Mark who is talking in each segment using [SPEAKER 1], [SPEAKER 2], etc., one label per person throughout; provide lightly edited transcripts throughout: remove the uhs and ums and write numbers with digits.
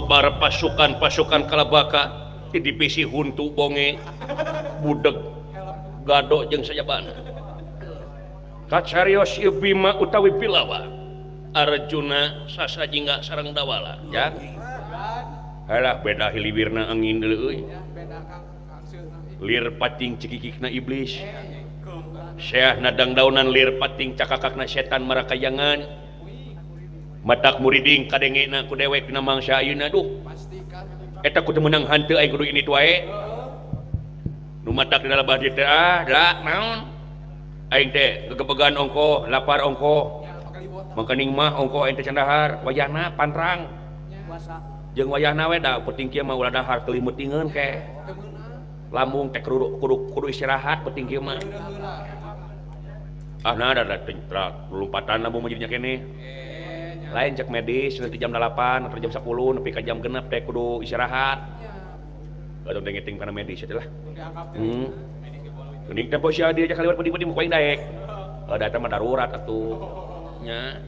[SPEAKER 1] Bubar pasukan-pasukan Kalabaka di divisi Huntu Bonge Budeg Gado jeung sajabana. Kacarios ieu Bima utawi Pilawa Arjuna sasajingga sareng Dawala ya. Halah beda hiliwirna angin deuleu euy. Lir pating cikikikna iblis. Seah nadang daunan lir pating cakakakna setan marakayangan. Matak muriding kadengena ku dewek na mangsa ayeuna duh. Eta kudu meunang hanteu aing kudu ini wae. Nu matak di dalam teh ah da naon? Aing teh gegebegan ongkoh, lapar ongkoh. Mangkaning mah ongkoh aing teh candahar, wayahna pantrang. Jeung wayahna we da penting kieu mah ulah dahar kelimutingeun ke. Lambung teh kudu istirahat penting kieu mah. Ah nah da lompatan lambung mah jadinya keneh. Lain cek medis nanti jam 8 atau jam 10 nepi ka jam 6 teh kudu istirahat. Atau teh ngiting kana medis teh lah. Mending tempo sia dia kaliwat penting-penting ku aing daek. Da eta mah darurat atuh. Nya.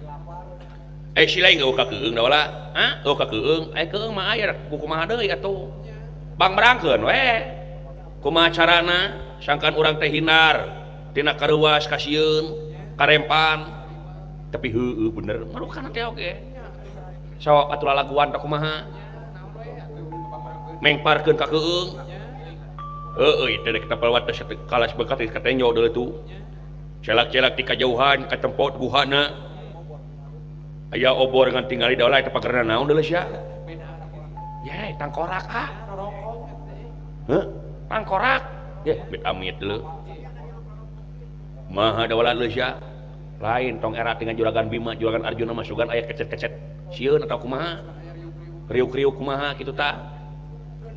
[SPEAKER 1] Si lain geuh ka keung da wala. Hah? Eueuh ka keung. Keung mah aya ku kumaha deui atuh. Bang berangkeun we. Kumaha carana sangkan urang teh hindar tina kareuwas kasieun karempan. Tapi heueuh bener marukan teh oge. Sok atuh lalaguan teh kumaha. Mengparkeun ka keung. Heueuh teh rek tapal wates kalas bekat ka tenjo deuleu tuh. Celak-celak ti kajauhan ka tempat guhana. Aya obor ngan tingali daola eta pagerna naon deuleu sia. Ye, tangkorak ah. Heuh, tangkorak. Ye, mit amit deuleu. Maha daola deuleu sia. Lain tong era dengan juragan Bima, juragan Arjuna mah sugan aya kecet-kecet sieun atau kumaha. Riuk-riuk kumaha kitu tah.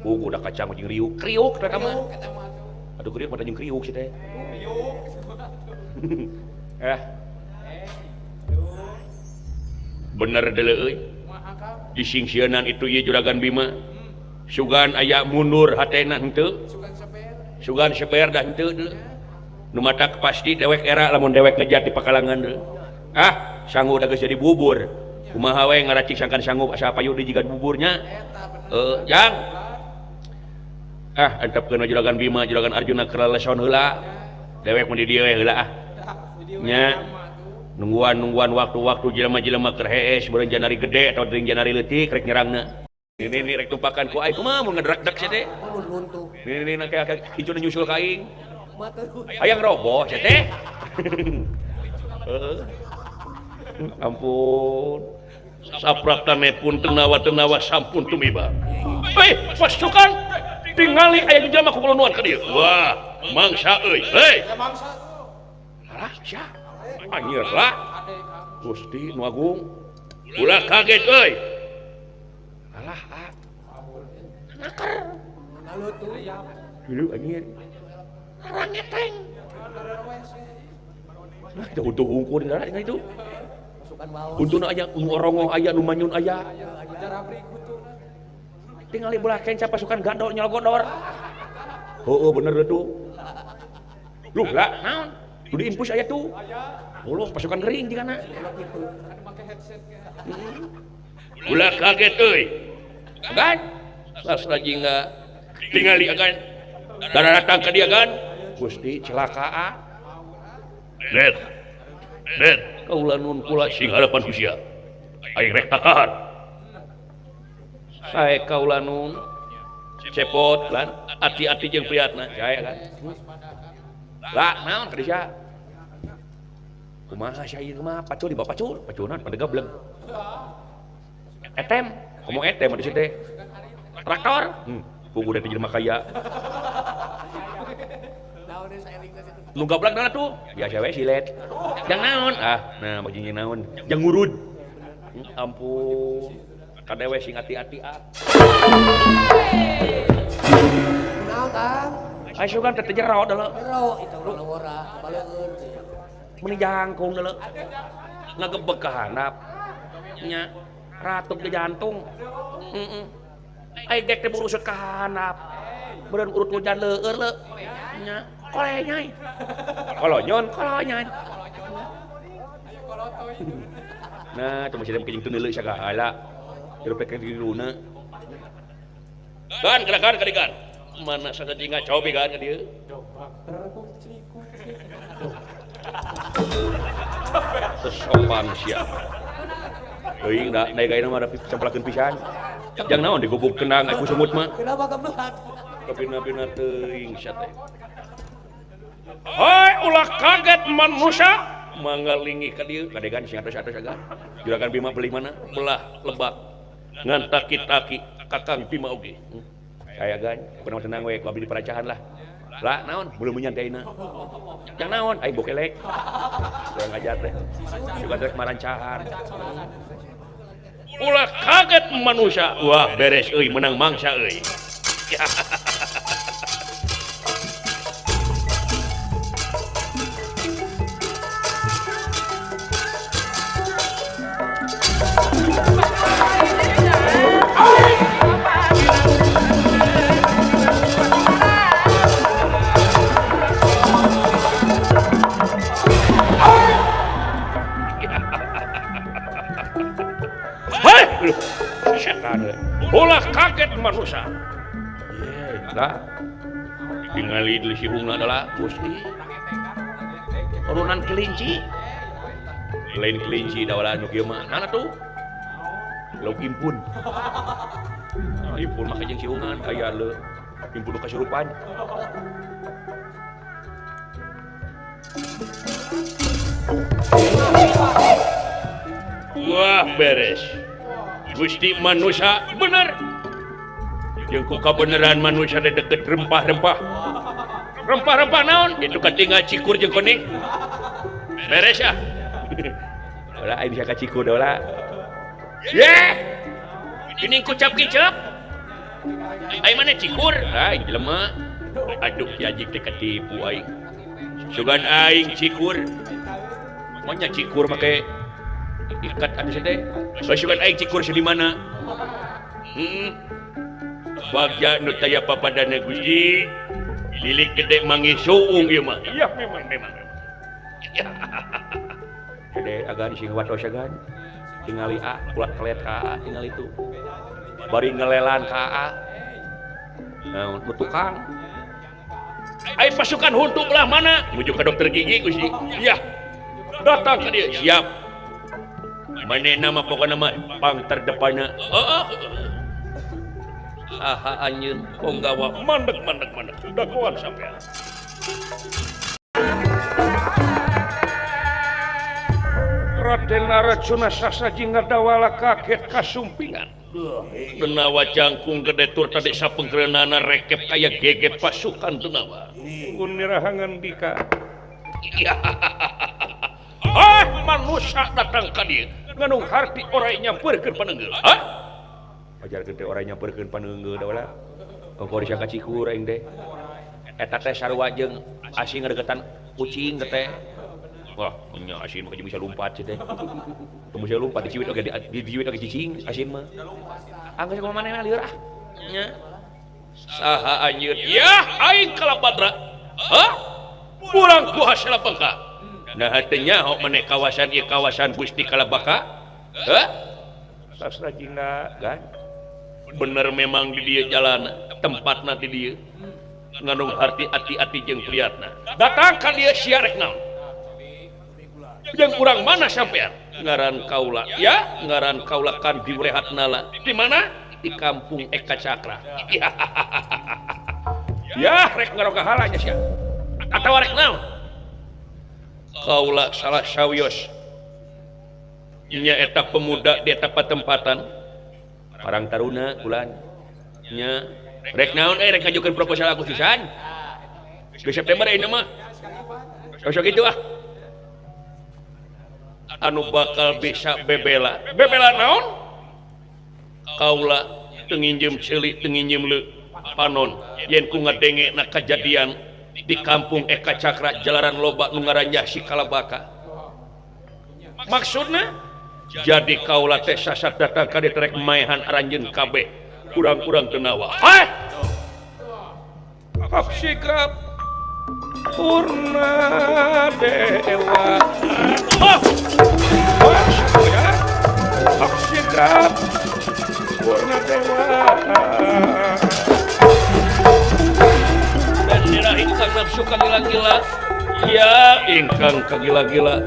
[SPEAKER 1] Udah kacang jeung riuk. Kriuk teh mah. Aduh kriuk mah jeung kriuk sih teh. Eh. Bener deuleu euy. Disingsieunan itu ieu juragan Bima. Sugan aya mundur hatena henteu. Sugan seber dah henteu deuleu. Nu matak pasti dewek era lamun dewek ngejar di pakalangan deuleu. Ah, sangu da geus jadi bubur. Kumaha we ngaracik sangkan sanggup asa payu di jiga buburnya. Jang. Ah, antepkeun juragan Bima, juragan Arjuna keur leleson heula. Dewek mun di dieu we heula ah. Nya. Nungguan-nungguan waktu-waktu jelema-jelema keur hees beureun janari gede atau deung janari leutik rek nyerangna. Ini nih rek tumpakan ku aing kumaha mun ngedrek-drek sia teh. Ini nih kayak incuna nyusul ka aing. Hayang roboh sia teh. Ampun. Sapraptane pun tenawa-tenawa sampun tumiba. Hei, pasukan tingali aya jelema ku kulunuan ka dieu. Wah, mangsa euy. Hei. Alah, sia. Anjir lah. Gusti nu agung. Ulah kaget euy. Alah, ah. Naker. Dulu anjir. Rangeteng. Nah, itu huntu hungkul di darat itu. Huntuna aya nu orongoh aya nu manyun aya. Tingali belah kenca pasukan gandol nyologodor. Heueuh bener tuh. Luh lah, naon? Nu diinfus aya tuh. Uluh pasukan gering jigana. Ulah kaget euy. Agan. Sastra jingga tingali agan. Darah datang ka dia kan. Gusti celaka. Det. Det, kaula nun kula sing harapan ku sia. Aing rek takahan. Sae kaula nun cepot lan ati-ati jeung priatna. Sae kan. Lah naon ka sia? Kumaha sia ieu mah pacul di bapak pacul, paculna pada gableng. Etem, komo etem di situ teh. Traktor. Pugu teh jelema kaya. Nu gablek dana tuh, biasa we silet. Jang naon? Ah, nah bajing naon? Jang ngurud. Ampun. Kadewe sing ati-ati ah.
[SPEAKER 2] Naon Kang?
[SPEAKER 1] Ai sugan teh jero deuleu.
[SPEAKER 2] Jero itu lawara, baleueun.
[SPEAKER 1] Meuni jangkung deuleu. Ngagebeg ka handap. Nya ratuk di jantung. Heeh. Ai dek teh burusut ka handap. Beureun urut hujan leueur leu. Nya kolonyai. Kolonyon, kolonyai. Nah, cuma sidam kijing teu neuleuh sagala. Hirup teh diruna. Gan gerakan kadikan. Mana sasajinga cobi gan ka dieu. Sopan sia. Teuing da naik ayeuna mah da camplakeun pisan. Jang naon digubuk kendang ku semut mah.
[SPEAKER 2] Kenapa kebelat?
[SPEAKER 1] Kapina-pina teuing sia teh. Hoi ulah kaget manusia mangga linggih ka dieu kadegan sing atos-atos agan. Juragan Bima beli mana? Belah lebak. Ngan taki-taki Kakang Bima oge. Saya gan, pernah senang we ku abdi di perancahan lah. Lah naon? Belum menyan teh ayeuna. Jang naon? Aing bokelek. Saya ngajar teh. Suka teh marancahan. Ulah kaget manusia. Wah, beres euy menang mangsa euy. Ulah kaget manusia. Lah, tingali di sihungna adalah Gusti. Turunan kelinci. Lain kelinci dawala nu kieu mah. Mana tuh? Lauk impun. Nah, impun mah jeung sihungan aya le. Impun nu kasurupan. Wah, beres. Gusti manusia bener. Jeung ku kabeneran manusia teh deket rempah-rempah. Rempah-rempah naon? Itu katinggal cikur jeung kuning. Beres ah. Ulah aing bisa ka cikur ulah. Ye! Ini kucap kicap. Aing mana cikur? Aing jelema. Aduh ki anjing teh katipu aing. Sugan aing cikur. Monya cikur make ikat anu teh. Sugan aing cikur di mana? Bagja nu taya papadana Gusti. Lilik gede manggih suung ieu mah. Iya memang memang. Gede agan sing watos agan. Tingali a ulat kelet ka a tingali tu. Bari ngelelan ka a. Naon nu tukang. Ai pasukan huntu belah mana? Menuju ka dokter gigi Gusti. Iya. Datang ka dieu siap. Manehna mah pokona mah pang terdepanna. Heeh. Saha anjeun ponggawa mandek mandek mandek dagoan sampean. Raden Arjuna sasaji ngadawala kaget kasumpingan. Denawa jangkung gede tur tadi sapengkereunana rekep kaya geget pasukan Denawa.
[SPEAKER 3] Kunirahangan dika.
[SPEAKER 1] Ah, manusia datang ka dieu. Nganung harti orai nyampeurkeun panenggel. Hah?
[SPEAKER 3] Ajarkeun teh orai nyampeurkeun paneunggeul da ulah. Kongkor disangka cikur aing teh. Eta teh sarua jeung asing ngadeukeutan kucing teh.
[SPEAKER 1] Wah, nya asin mah bisa lompat sih teh. Teu bisa lompat diciwit oge diciwit oge cicing asin mah. Anggeus kumaha manehna lieur ah. Nya. Saha anjeun? Yah, aing Kalabadra. Hah? Pulang ku hasil bangka. Nah teu nyaho maneh kawasan ieu kawasan Gusti Kalabaka? Hah?
[SPEAKER 3] Sastra jingga
[SPEAKER 1] kan? Bener memang di dieu jalan, tempatna di dieu. Ngandung harti ati-ati jeung priatna. Datang ka dieu sia rek naon? Jeung urang mana sampean? Ngaran kaula. Ya, ngaran kaula kan direhat nala. Di mana? Di kampung Eka Cakra. Ya, rek ngaroga halanya sia. Atawa rek naon? Kaula salah sawios. Nya eta pemuda di eta patempatan.
[SPEAKER 3] Parang Taruna bulan.
[SPEAKER 1] Nya rek naon rek ngajukeun proposal aku pisan. 2 September ayeuna mah. Sok kitu ah. Anu bakal bisa bebela. Bebela naon? Kaula teu nginjem ceuli teu nginjem leu panon yen ku ngadenge na kajadian di kampung Eka Cakra jalaran loba nu ngaranjah si Kalabaka. Maksudna jadi kaula teh sasat datang ka dieu rek maehan aranjeun kabeh kurang-kurang denawa. Heh!
[SPEAKER 3] Hap sikap Purna Dewa. Oh! Hap sikap
[SPEAKER 1] Purna dewa. Dan nira ingkang nafsu kagila-gila. Ya ingkang kagila-gila.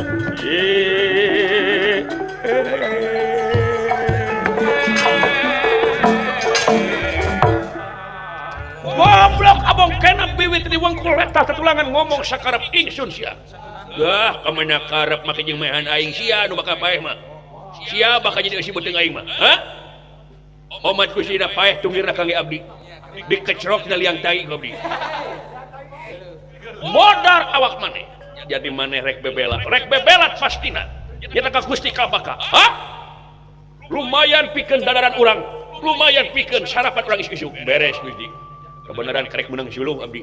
[SPEAKER 1] Goblok abong kena biwit di wengkul letah tetulangan ngomong sakarep ingsun sia. Gah kamana karep make jeung mehan aing sia nu bakal paeh mah. Sia bakal jadi eusi beuteung aing mah. Hah? Omat ku sina paeh tunggirna kangge abdi. Dikecrok na liang tai ku abdi. Modar awak maneh. Jadi maneh rek bebelat. Rek bebelat pastina. Nyata ka Gusti Kabaka. Hah? Lumayan pikeun dadaran urang. Lumayan pikeun sarapan urang isuk-isuk. Beres Gusti. Kebenaran karek menang suluh abdi.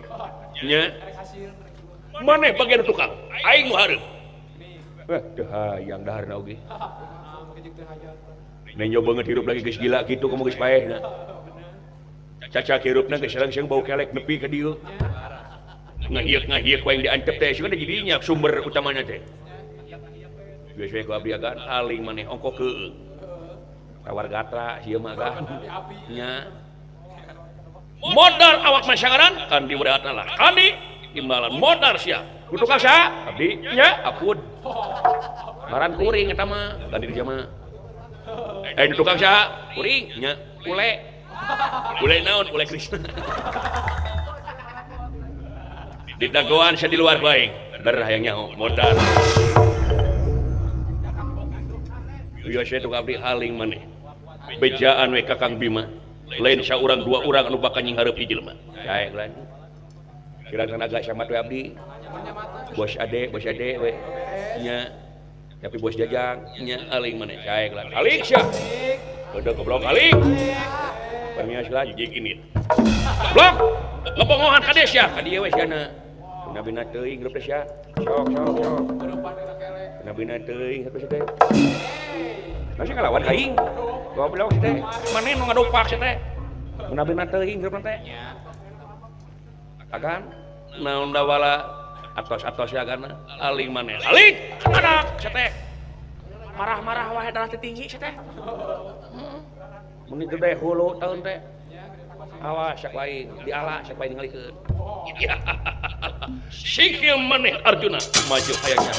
[SPEAKER 1] Nya. Maneh bagian tukang, aing nu hareup. Teu hayang daharna oge. Nenjo banget hirup lagi geus gila kitu komo geus paehna. Cacak hirupna geus langsung bau kelek nepi ka dieu. Ngahiek-ngahiek wae diantep teh sugan jadinya sumber utamana teh. Geus we ku abdi agan aling maneh ongko keueung. Tawar gatra ieu mah agan. Nya. Modar awak masyangaran kan diweratna lah. Kandi imbalan modar sia. Ku tukang saha? Abdi nya apud. Ngaran kuring eta mah, kandi di mah. Nu tukang saha? Kuring nya ule. Ule naon? Ule Krishna. Didagoan sia di luar bae. Der hayang nyaho modar. Ieu sia tukang abdi haling maneh. Bejaan we ka Kang Bima. Lain saurang dua urang anu bakal nyinghareup di jelema. Sae lan. Kira-kira agak samat we abdi. Bos ade we. Nya. Tapi bos jajang nya aling maneh sae lan. Aling sia. Udah goblok aling. Pamias lah jig ini. Goblok. Ngebongohan ka dieu sia, ka dieu we siana. Nabina teuing grup teh sia. Sok sok sok. Nabina teuing satu teh. Masih ngalawan ka aing. Goblok teh. Maneh nu ngadopak sia teh. Nabina teuing grup teh. Agan naon dawala atos-atos ya agana aling maneh. Aling anak sia teh. Marah-marah wae darah teh tinggi sia teh. Mun gede hulu taun teh. Awas sak lain, diala sak lain ngalikeun. Sikil maneh Arjuna maju hayangnya.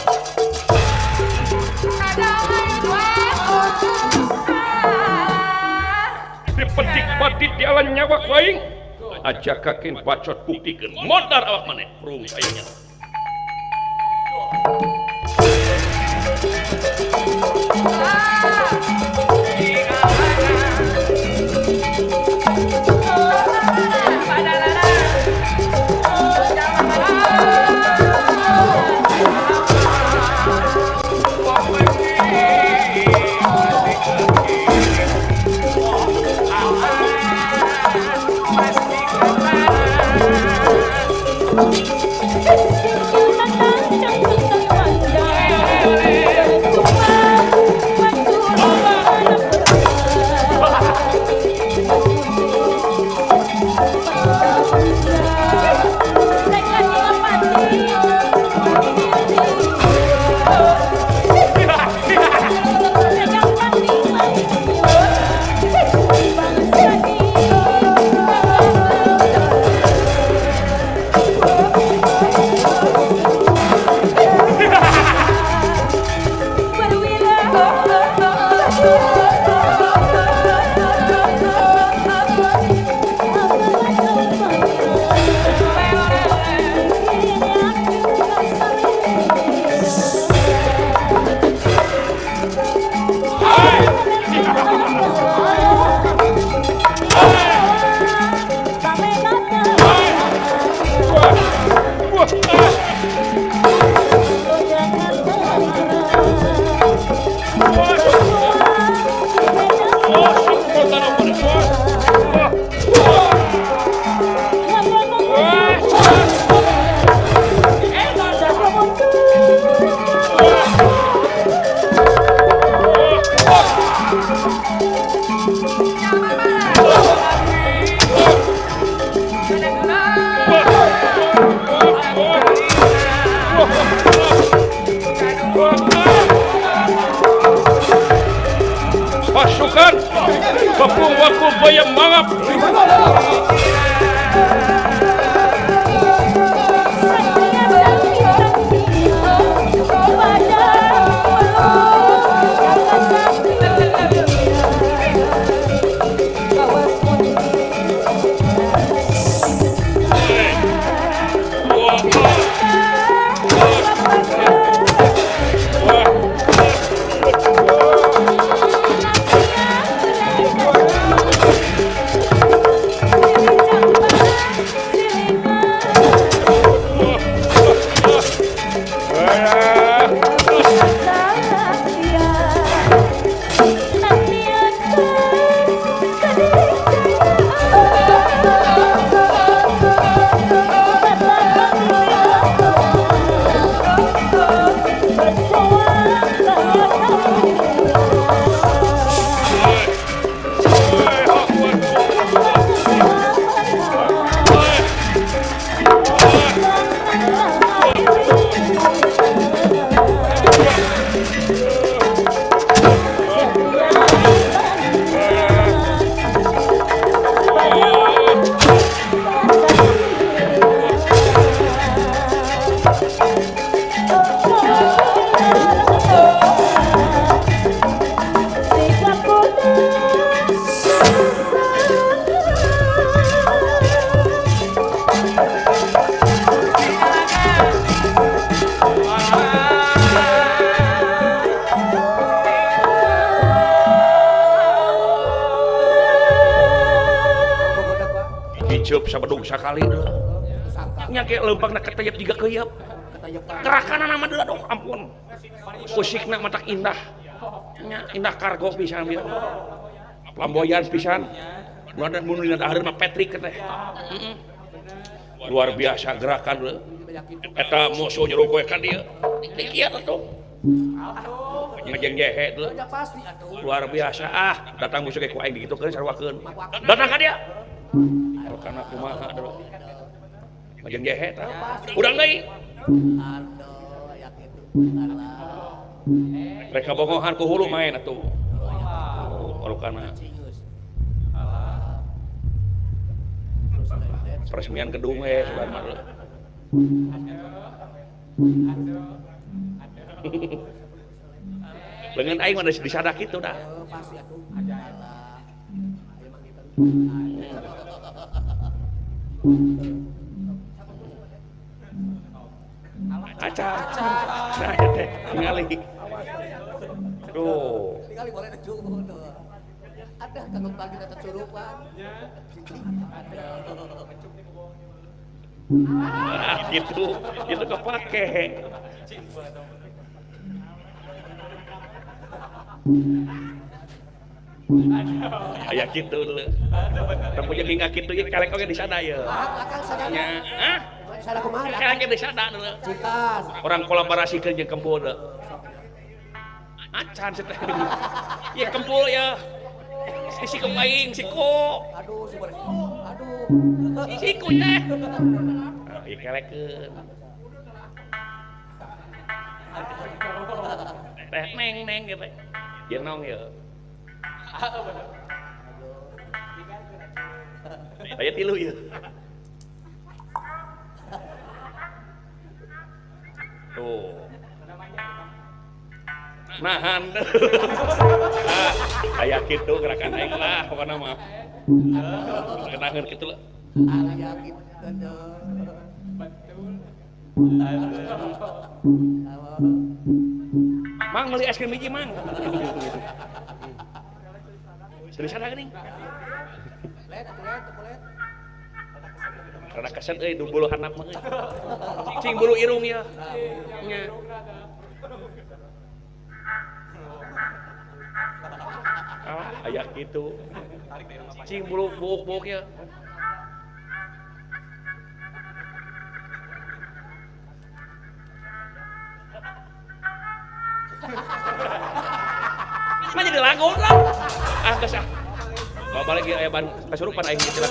[SPEAKER 1] Dipetik-patit di ala nyawa ku aing. Aja kakin bacot buktikeun modar awak maneh prung hayangnya. Bayam mangap. Sabedug sakali deui. Nya ge leumpangna keteyep jiga keuyeup. Gerakanna mah deui aduh ampun. Musikna matak indah. Nya indah kargo pisan ieu. Flamboyan pisan. Nu ada mun dina dahareun mah Patrick teh. Luar biasa gerakan deui. Eta musuh jero koe ka dieu. Dikieu atuh. Ngejeng jehe deui. Luar biasa ah, datang musuh ge ku aing digitukeun saruakeun. Datang ka dieu. Karena kumaha aduh. Ngajeng jehe tah. Urang deui.
[SPEAKER 2] Aduh, aya kitu.
[SPEAKER 1] Rek kabongohan ku hulu main atuh. Orokana. Peresmian gedung we sugan mah. Leungeun aing mah disadak kitu dah.
[SPEAKER 2] Pasti atuh.
[SPEAKER 1] Aca. Nah, teh tingali. Tuh.
[SPEAKER 2] Tingali boleh cukup tuh. Ada kanggo pagi tetep curupan. Ada.
[SPEAKER 1] Ah, gitu. Itu kepake. Aya kitu leuh. Teu punya hingga kitu ieu kalek oge di sana ieu. Nya, hah?
[SPEAKER 2] Sada kumaha?
[SPEAKER 1] Kalek di sana leuh.
[SPEAKER 2] Cikan.
[SPEAKER 1] Orang kolaborasikeun jeung kempul leuh. Acan teh. Ieu kempul ya. Si siku aing, siku.
[SPEAKER 2] Aduh, si aduh.
[SPEAKER 1] Siku teh. Ah, ieu kelekeun. Teh neng neng gitu. Ieu naon ieu? Aya tilu ieu. Tuh. Nahan. Ah, aya kitu gerakan aing lah pokona mah. Kenaheun kitu lah.
[SPEAKER 2] Aya kitu.
[SPEAKER 4] Betul.
[SPEAKER 1] Mang meuli es krim hiji mang. Seriusan geuning.
[SPEAKER 2] Let atuh let, let.
[SPEAKER 1] Rada kesen euy du bulu handap mah euy. Cing bulu irung ieu. Nya. Ah, aya kitu. Cing bulu buuk-buuk ieu. Mah jadi lagu lah. Ah, geus ah. Bawa balik ieu aya ban kasurupan aing kitu lah.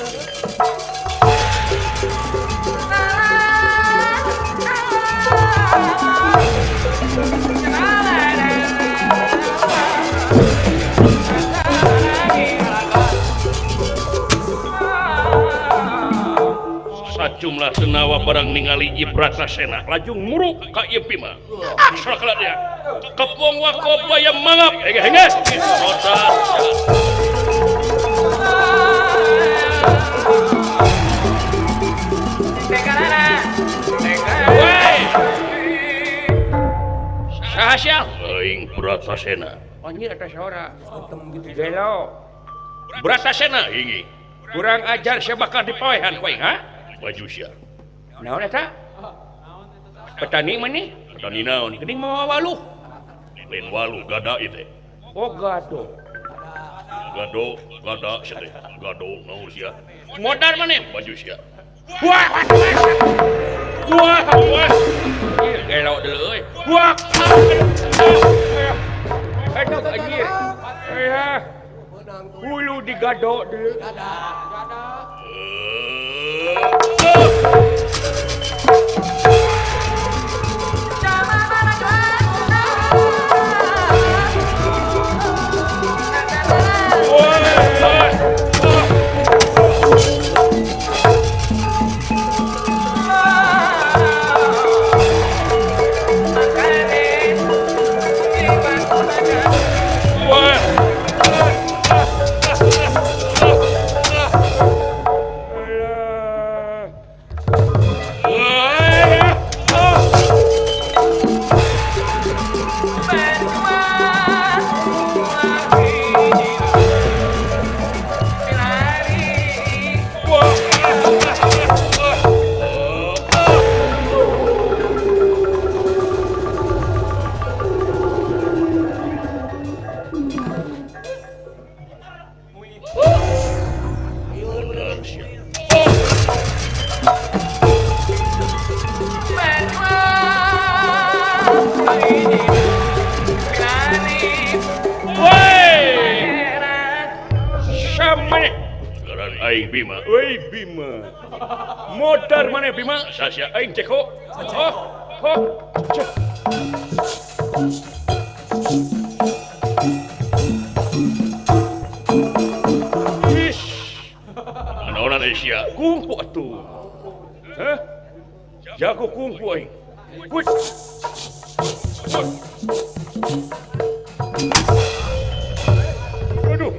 [SPEAKER 1] Sacumlah senawa barang ningali Bratasena lajung muruk ka ieu Bima. Sakala dia. Kepong wakobaya mangap. Henges. Kota. Saha sia? Aing Bratasena.
[SPEAKER 3] Anjir eta sora. Gelo.
[SPEAKER 1] Bratasena ingi.
[SPEAKER 3] Kurang ajar sia bakal dipoehan ku aing, ha?
[SPEAKER 1] Baju sia.
[SPEAKER 3] Naon eta? Petani maneh?
[SPEAKER 1] Petani naon?
[SPEAKER 3] Geuning mawa waluh.
[SPEAKER 1] Lain waluh gada ieu teh.
[SPEAKER 3] Oh gado.
[SPEAKER 1] Gado, gada sia teh. Gado naon sia?
[SPEAKER 3] Modar maneh?
[SPEAKER 1] Baju sia.
[SPEAKER 3] Wah, wah, wah. Gelo deuleu euy. Wah. Aduh anjir. Ya. Hulu digado deuleu.
[SPEAKER 2] Gada.
[SPEAKER 1] Aing Bima.
[SPEAKER 3] Euy Bima. Modar maneh Bima?
[SPEAKER 1] Sasya aing ceko.
[SPEAKER 3] Oh, oh. Cek. Ish.
[SPEAKER 1] Naonan sia?
[SPEAKER 3] Kungfu atuh. Hah? Jago kungfu aing. Wih. Aduh.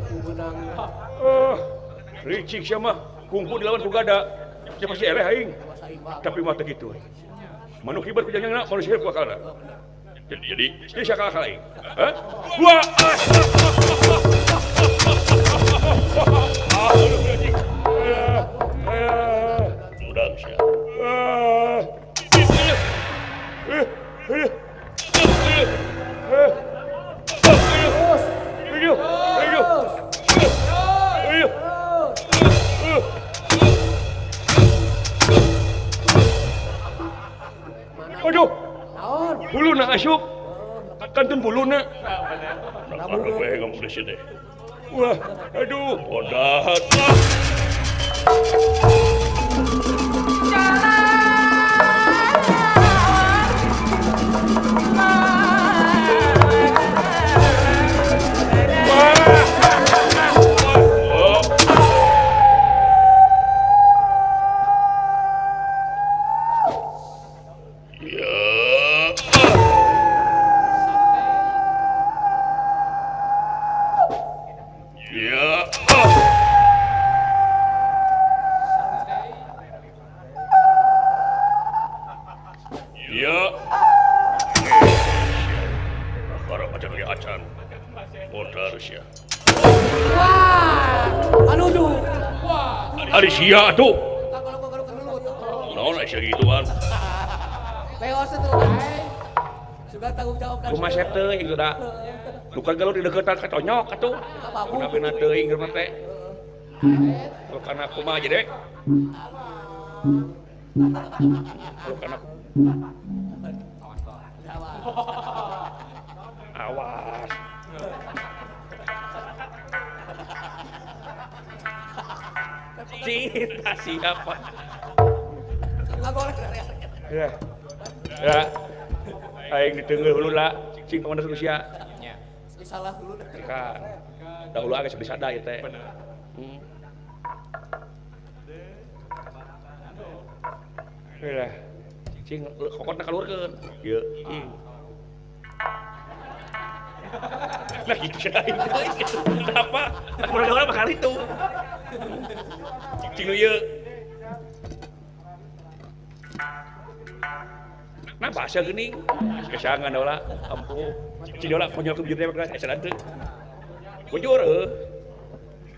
[SPEAKER 3] Licik sia mah kungfu dilawan ku gada. Sia pasti eleh aing. Tapi mah teu kitu aing. Manuk hibar ku jangjangna manusia ku akalna.
[SPEAKER 1] Jadi
[SPEAKER 3] sia kalah aing. Hah? Wah.
[SPEAKER 1] Mudang sia.
[SPEAKER 3] Aduh. Aduh. Aduh. Aduh. Buluna asup. Kantun buluna.
[SPEAKER 1] Nah, we ngomong di sini.
[SPEAKER 3] Wah, aduh.
[SPEAKER 1] Bodat. Ari sia atuh. Naon sia gituan.
[SPEAKER 2] Leos atuh. Sudah tanggung jawab kan.
[SPEAKER 3] Kumaha sep teuing da. Luka galuh di deuketan ka tonyok atuh. Kunabeuna teuing geus teh. Kana kumaha jadi? Kana awas. Cinta siapa? Ya. Ya. Aing diteunggeul hulu lah, cing komandan Rusia.
[SPEAKER 2] Salah dulu dah.
[SPEAKER 3] Kan. Dahulu agak disada ieu teh. Lah cing kokotna kaluarkeun. Ieu cing. Nah gitu cenah. Kenapa? Aku udah bakal itu. Cing nu ieu. Nah bahasa geuning. Kesangan dola ampuh. Cing dola konyol ku bujur dewek lah asa teu. Bujur heuh.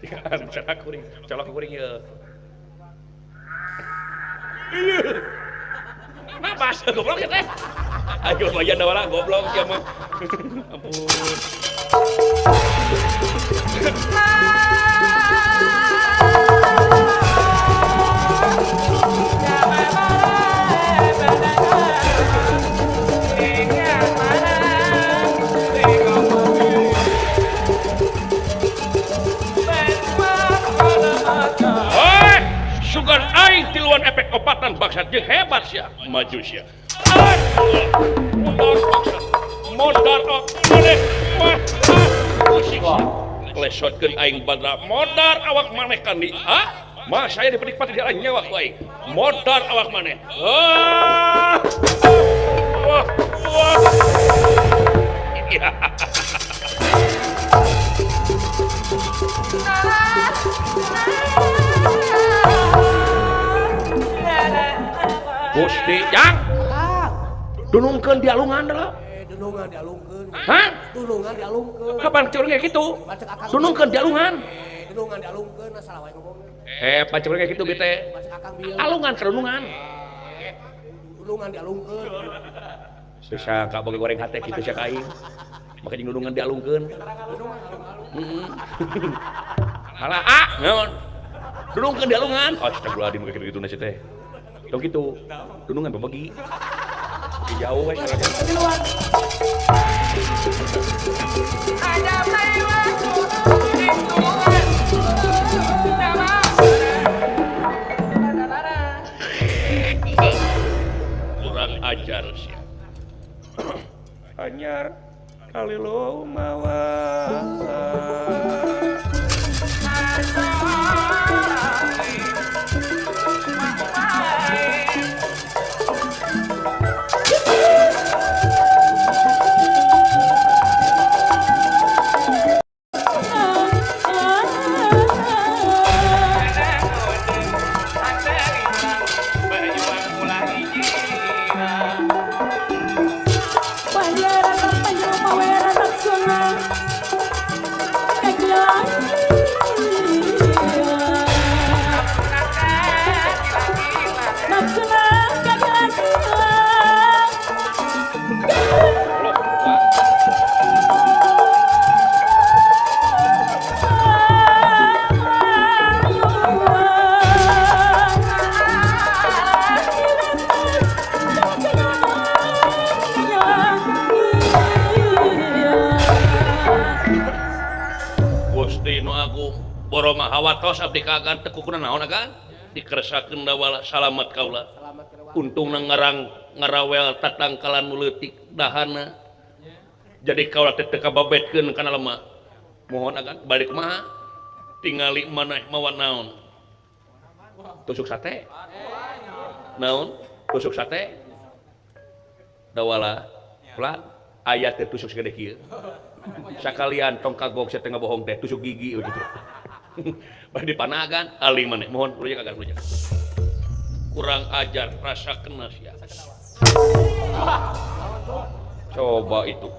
[SPEAKER 3] Colok kuring, colok kuring ieu. Nah bahasa goblok ya teh. Ayo lumayan dah goblok ya mah. Ampun. Hei, sugan aing tiluan efek opatan bangsat jeung hebat sia, maju sia. Modar maneh wah pusing lesotkeun aing badra modar awak maneh kandi ha mah saya dipenikmati di jalan nyawa ku aing modar awak maneh wah wah wah. Gusti jang dunungkeun dialungan deuleu.
[SPEAKER 2] Dunungan dialungkeun.
[SPEAKER 3] Hah?
[SPEAKER 2] Dunungan dialungkeun.
[SPEAKER 3] Kapan curang kayak gitu? Dunungkeun dialungan.
[SPEAKER 2] Dunungan dialungkeun salah wae ngomongna.
[SPEAKER 3] Pancurang kayak gitu bete. Alungan kedunungan.
[SPEAKER 2] Dunungan dialungkeun.
[SPEAKER 3] Bisa ka boga goreng hate kitu sia ka aing. Make jeung dunungan dialungkeun. Heeh. Halah ah, naon? Dunungkeun dialungan. Astagfirullahaladzim make kitu na teh. Tong kitu. Dunungan babagi. Jauh we
[SPEAKER 1] kurang ajar sia.
[SPEAKER 3] Anyar kali lo mawa.
[SPEAKER 1] Hawatos abdi kagan teu kukuna naon agan dikeresakeun dawala salamet kaula untungna ngarang ngarawel tatangkalan nu leutik dahana jadi kaula teh teu kababetkeun kana lemah mohon agan balik kumaha tingali maneh mawa naon
[SPEAKER 3] tusuk sate
[SPEAKER 1] naon
[SPEAKER 3] tusuk sate
[SPEAKER 1] dawala
[SPEAKER 3] ulah aya teh tusuk sagede kieu sakalian tong kagok sia teh ngabohong teh tusuk gigi gitu.
[SPEAKER 1] Bari dipanagan aling maneh mohon rujak agan rujak kurang ajar rasa kena sia. Coba itu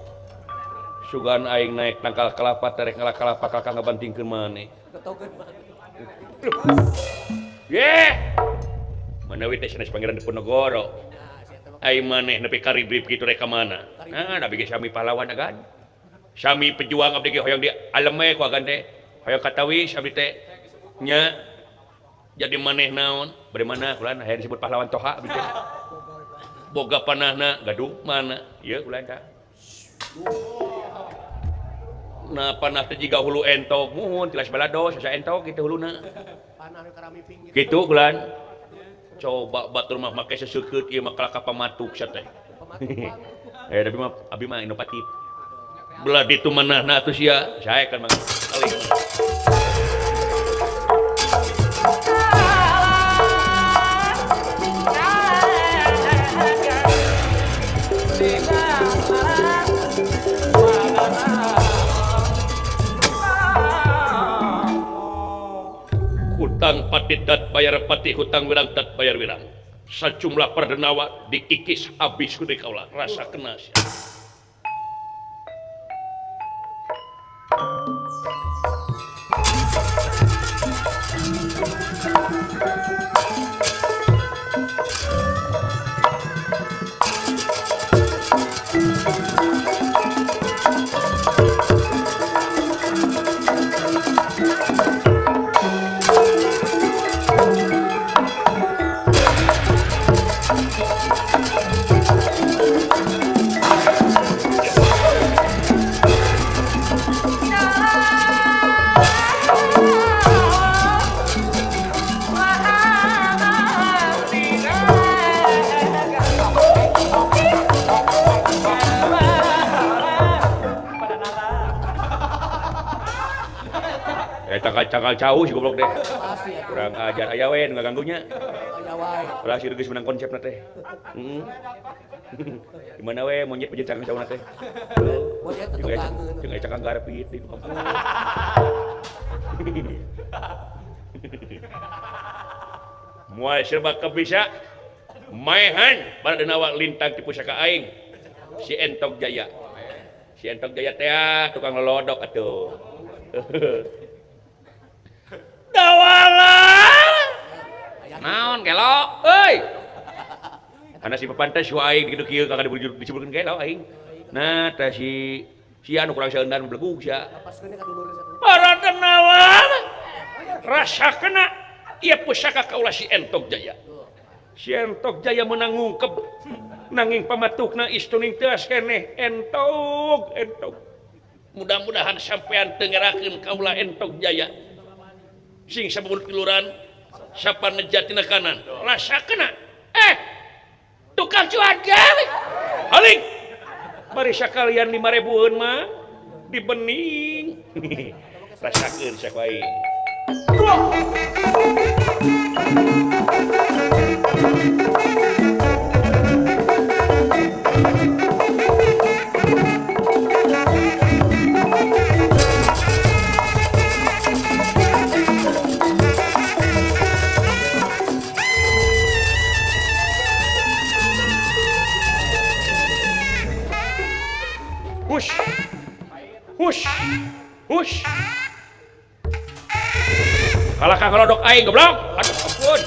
[SPEAKER 1] sugan aing naik tangkal kelapa terek ngalak kelapa kakak ngabantingkeun maneh ye manawi teh sanes Pangeran Diponegoro aing maneh nepi ka ribrib kitu rek ka mana nah da bigi sami pahlawan agan sami pejuang abdi ge hoyong di aleme ku agan teh hoyong katawis abdi teh nya jadi maneh naon
[SPEAKER 3] bari mana kulan hayang disebut pahlawan toha abdi teh
[SPEAKER 1] boga panahna
[SPEAKER 3] gaduh
[SPEAKER 1] mana
[SPEAKER 3] ieu kulan tah
[SPEAKER 1] nah panah teh jiga hulu entok
[SPEAKER 3] muhun tilas balado sasa entok kitu huluna
[SPEAKER 2] panah nu karami pinggir
[SPEAKER 1] kitu kulan coba batur mah make seseukeut ieu mah kalaka pamatuk sia teh
[SPEAKER 3] tapi mah abdi mah inovatif
[SPEAKER 1] belah ditu manahna atuh sia
[SPEAKER 3] saya kan mang
[SPEAKER 1] aling. Hutang pati dat bayar pati, hutang wirang dat bayar wirang. Sejumlah perdenawa dikikis habis ku deui kaula. Rasa kena sia. Cakal jauh si goblok deh. Kurang ajar aya we nu ngaganggunya.
[SPEAKER 2] Aya wae.
[SPEAKER 1] Ulah si geus menang konsepna teh. Heeh. Di mana we monyet pejet cakang jauhna teh.
[SPEAKER 2] Monyet teh kangen.
[SPEAKER 1] Jeung aya cakang garpit di kampung. Moal serba kebisa maehan baradenawa lintang ti pusaka aing. Si Entok Jaya. Si Entok Jaya teh tukang lolodok atuh. Dawala. Naon gelo euy. Kana si papantes wa aing kitu kieu kakak disebutkeun gelo aing. Nah teh si anu kurang saeundan belegug sia. Para denawa rasa kena ieu pusaka kaula si Entok Jaya. Si Entok Jaya meunang ngungkep nanging pamatukna istuning teas keneh entok entok. Mudah-mudahan sampean teu ngerakeun kaula Entok Jaya. Sing sabun tiluran sapa nejatina kanan rasa kena tukang cuan gawe haling bari sakalian 5.000-eun mah dibening rasakeun sia ku aing. Hush. Hush. Hush. Kalah ka ngelodok aing goblok. Aduh ampun.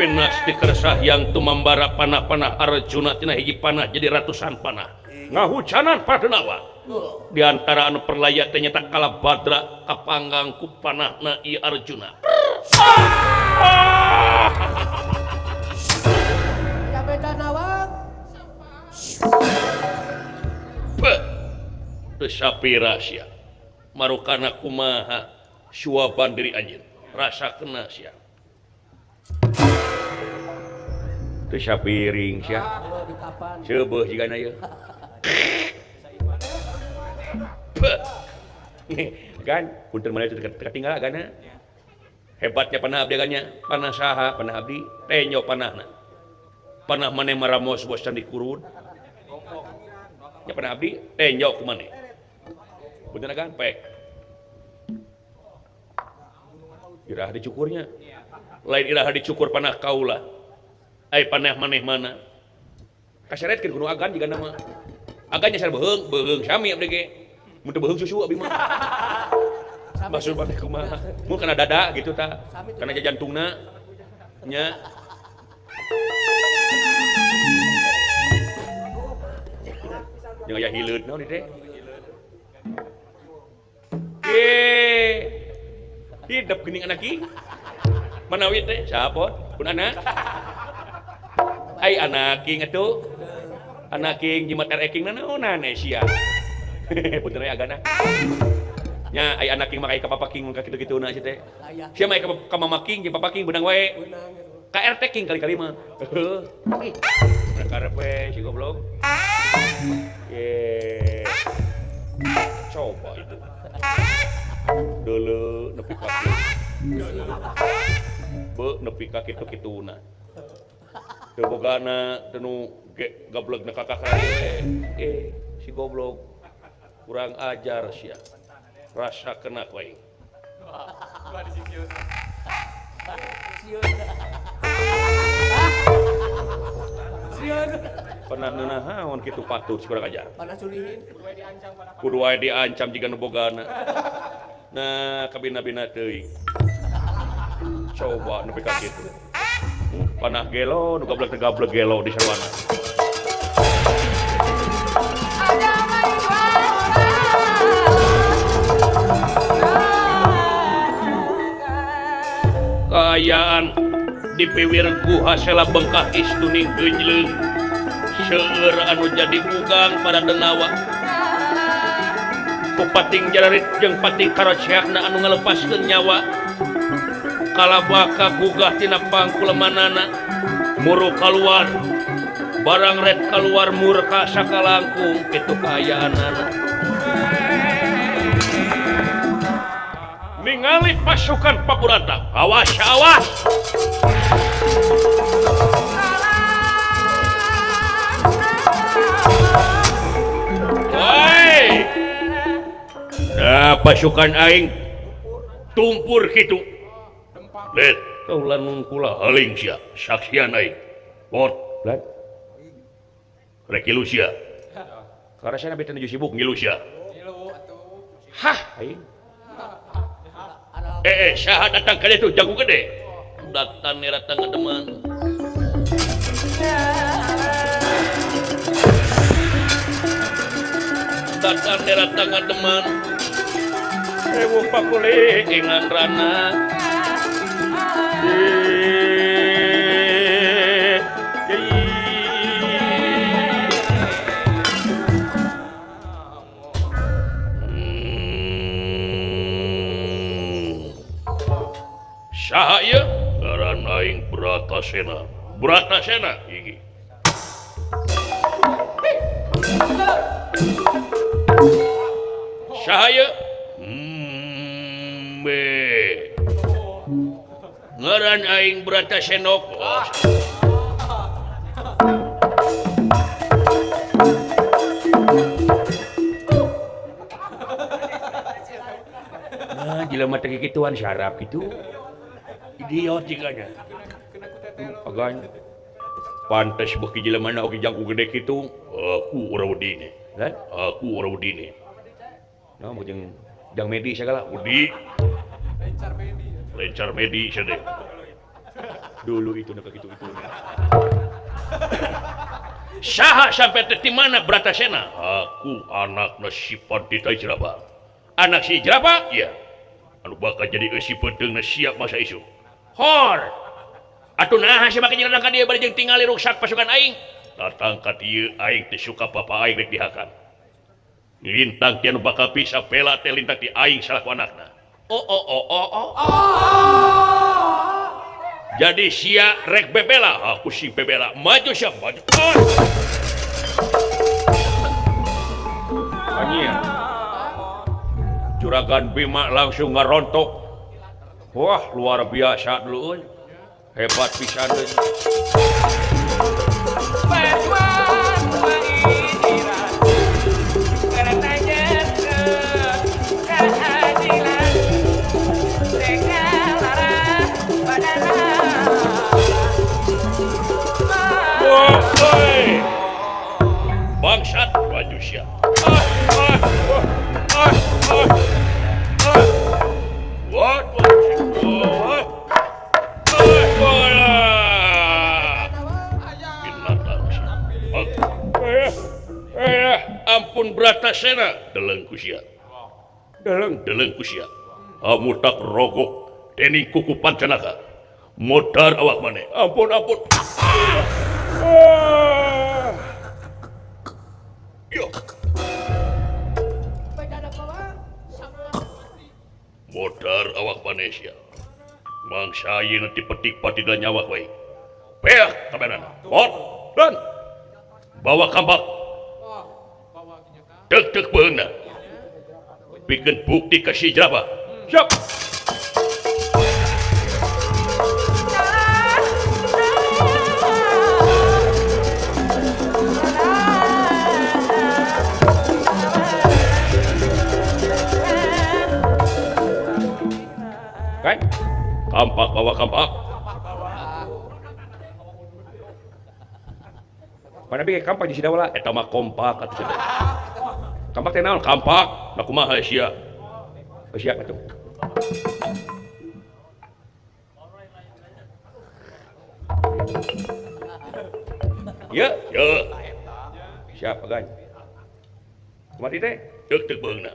[SPEAKER 1] Pinas dikersah yang tumambara panah-panah Arjuna tina hiji panah jadi ratusan panah. Ngahujanan padenawa. Di antara anu perlaya teh nyata kala Badra kapanggang ku panahna ieu Arjuna.
[SPEAKER 2] Ya beda nawang.
[SPEAKER 1] Beuh. Teu sapira sia. Marukana kumaha suaban diri anjeun. Rasa kena sia. Teu sapiring sia. Seubeuh jigana ieu. Kan punten mana itu tertinggal gana. Hebatnya panah abdi ganya, panah saha, panah abdi, tenyo panahna. Panah maneh maramos bos candi kurun. Nya panah abdi tenyo ku maneh. Punten kan pek. Iraha dicukurnya. Lain iraha dicukur panah kaula. Ai panah maneh mana? Kaseretkeun kudu agan jigana mah. Agan nyasar beuheung, beuheung sami abdi ge. Mun teu beuheung susu abdi mah. Maksud maneh kumaha? Mun kana dada gitu ta. Kana jantungna. Nya. Jeung aya hileud naon teh? Ye. Hidep geuning anak king. Manawi teh sapot pun anak. Ai anak king atuh. Anak king jimat ereking nanaonan sia. Punten agana. Nya ai anak king mah ka papa king ka kitu-kituna sia teh. Sia mah ka mama king jeung papa king beunang wae. Ka RT king kali-kali mah. Heuh. Karep we si goblok. Ye. Coba itu. Deuleu nepi ka be nepi ka kitu-kituna. Teu bogana teu nu gablegna ka kakak si goblok kurang ajar sia. Rasa kena ku aing. Pernah neunahaon kitu patut si kurang ajar. Kudu wae diancam jiga nu bogana. Nah, kabina-bina teuing. Coba nepi ka kitu. Panah gelo nu gablek teh gablek gelo di sarwana. Kaayaan di piwir guha sela bengkah istuning geunjleung. Seueur anu jadi bugang pada denawa. Ku pating jararit jeung pating karoceakna anu ngalepaskeun nyawa. Kalabaka gugah tina pangkulemanana muru kaluar barang red kaluar murka sakalangkung kitu kaayaanana. Ningali pasukan Pakurata, awas awas. Woi. Nah, pasukan aing tumpur kitu. Let, kaulan mun kula haling sia, saksian aing. Bot, lan. Rek ngilu sia. Karasana beta nuju sibuk ngilu sia. Hah, aing. Saha datang ka ditu jago gede. Datang datang ngedeman. Datang datang ngedeman. Ewu pakule ingan rana. Saha ieu? Ngaran aing Bratasena. Bratasena iki. Saha ieu? Be. Ngaran aing Bratasenok. Oh. Nah, jelema teh kikituan sarap kitu. Idiot jigana. Agan. Pantes beuki jelema na oge jangkung gede kitu. Aku urang wedi. Kan? Aku urang wedi. Nah, mau jeung jang medi sagala wedi.
[SPEAKER 4] Lencar medi.
[SPEAKER 1] Lencar medi sia. Dulu itu nak kitu-kitu. Saha sampai teh di mana Bratasena? Aku anakna si Pandita Jeraba. Anak si Jeraba? Iya. Anu bakal jadi eusi peuteungna siap masa isu. Hor. Atuh naha sia make nyeledang ka dieu bari jeung tingali ruksak pasukan aing. Datang ka dieu aing teh suka bapa aing rek dihakan. Lintang ti anu bakal bisa bela teh lintang ti aing salaku anakna. Oh oh oh oh oh. Jadi sia rek bebela, aku si bebela. Maju sia maju. Oh. Anjir. Juragan Bima langsung ngarontok. Wah, luar biasa dulu. Hebat pisan deui. Bangsat maju sia. Ampun Bratasena, deleng ku sia. Deleng deleng ku sia. Amutak rogok dening kuku pancanaka. Modar awak maneh. Ampun ampun. Yo. Modar awak maneh sia. Mangsa ayeuna dipetik patida nyawa wae. Peak kabenana. Bot dan bawa kampak. Deg-deg beungeuna. Bikin bukti ka si Jeraba. Siap. Kan? Kampak bawa kampak. Mana bi kampak di Sidawala? Eta mah kompak atuh cenah. Kampak teh naon? Kampak. Nah kumaha sia? Sia atuh. Ya, ya. Siap agan. Kumaha teh? Deuk deuk beungna.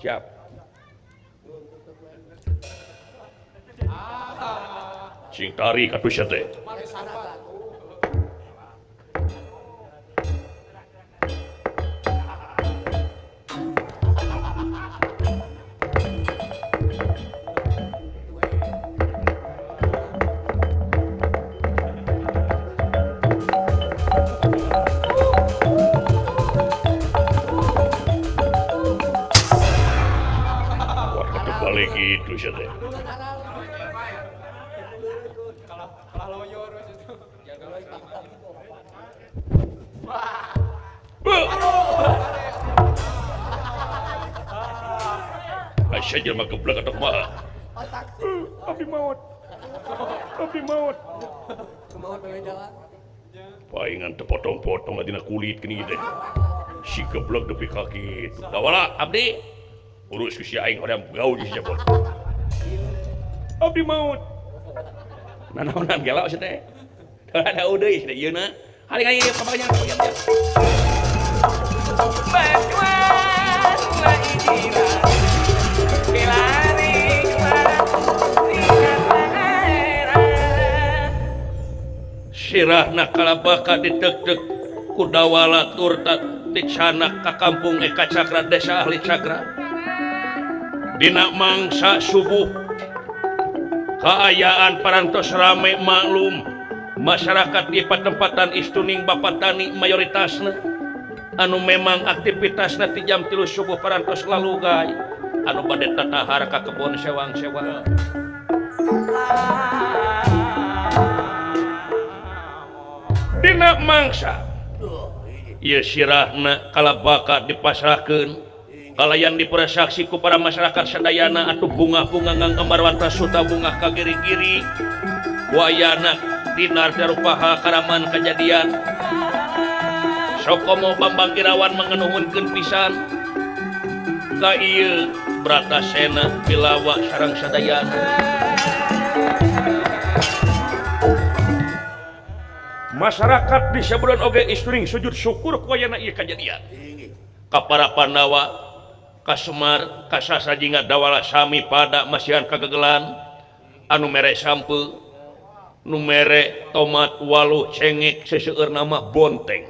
[SPEAKER 1] Siap. Cing tarik atuh sia teh. Gitu sih teh. Aisyah jelema geblek atau kumaha? Abdi maot. Abdi maot. Paingan teu potong-potong dina kulit gini teh. Si geblek depi ka kitu. Dawala abdi. Urus ku si aing hoream gaul jeung si Jabot. Abdi maut. Nanaonan gelo sia teh. Ada deui sia ieu na. Haling aing kapaknya kapaknya. Sirahna kalabaka ditek-tek ku dawala turta dicanak ka kampung Eka Cakra desa ahli cakra. Dina mangsa subuh kaayaan parantos rame maklum masyarakat di patempatan istuning bapak tani mayoritasna anu memang aktivitasna ti jam 3 subuh parantos lalugay anu bade tatahar ka kebon sewang-sewang. Dina mangsa ieu sirahna kalabaka dipasrahkeun kalayan dipersaksi ku para masyarakat sadayana atuh bunga-bunga nganggembar suta bunga ka giri-giri wayana dinar darupaha karaman kejadian Sokomo Bambang Irawan mengenuhunkeun pisan ka ieu Bratasena Bilawa sareng sadayana. Masyarakat di sabulan oge isturing sujud syukur ku ayana ieu kajadian ka para Pandawa Kasemar kasasajinga dawala sami pada masihan kagegelan anu mere sampe nu mere tomat waluh cengek seseueur nama bonteng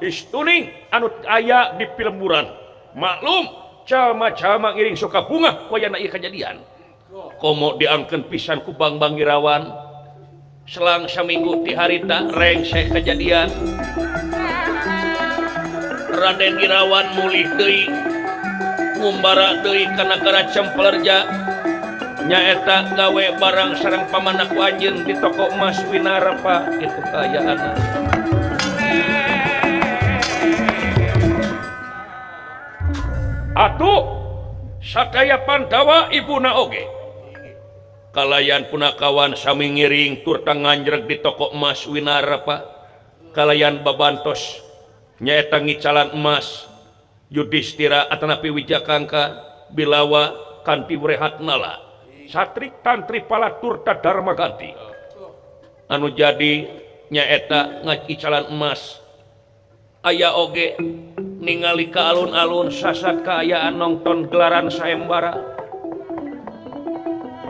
[SPEAKER 1] istuning anu aya di pilemburan maklum cama-cama ngiring suka bunga ku ayana ieu kajadian komo diangkeun pisan ku Bambang Irawan selang saminggu ti harita rengsek kejadian Raden Irawan mulih deui ngumbara deui ka nagara Cemplerja nyaeta gawe barang sareng pamanak ku anjeun di toko emas Winarapa kitu kaayaanna. Atuh sakaya Pandawa ibuna oge kalayan punakawan sami ngiring turta nganjreg di toko emas Winarapa kalayan babantos nyaeta ngicalan emas Yudhistira atanapi Wijakangka Bilawa kanti Wrehatnala Satrik Tantri Palaturta Dharma Ganti anu jadi nyaeta ngacicalan emas aya oge ningali ka alun-alun sasat kaayaan nongton gelaran sayembara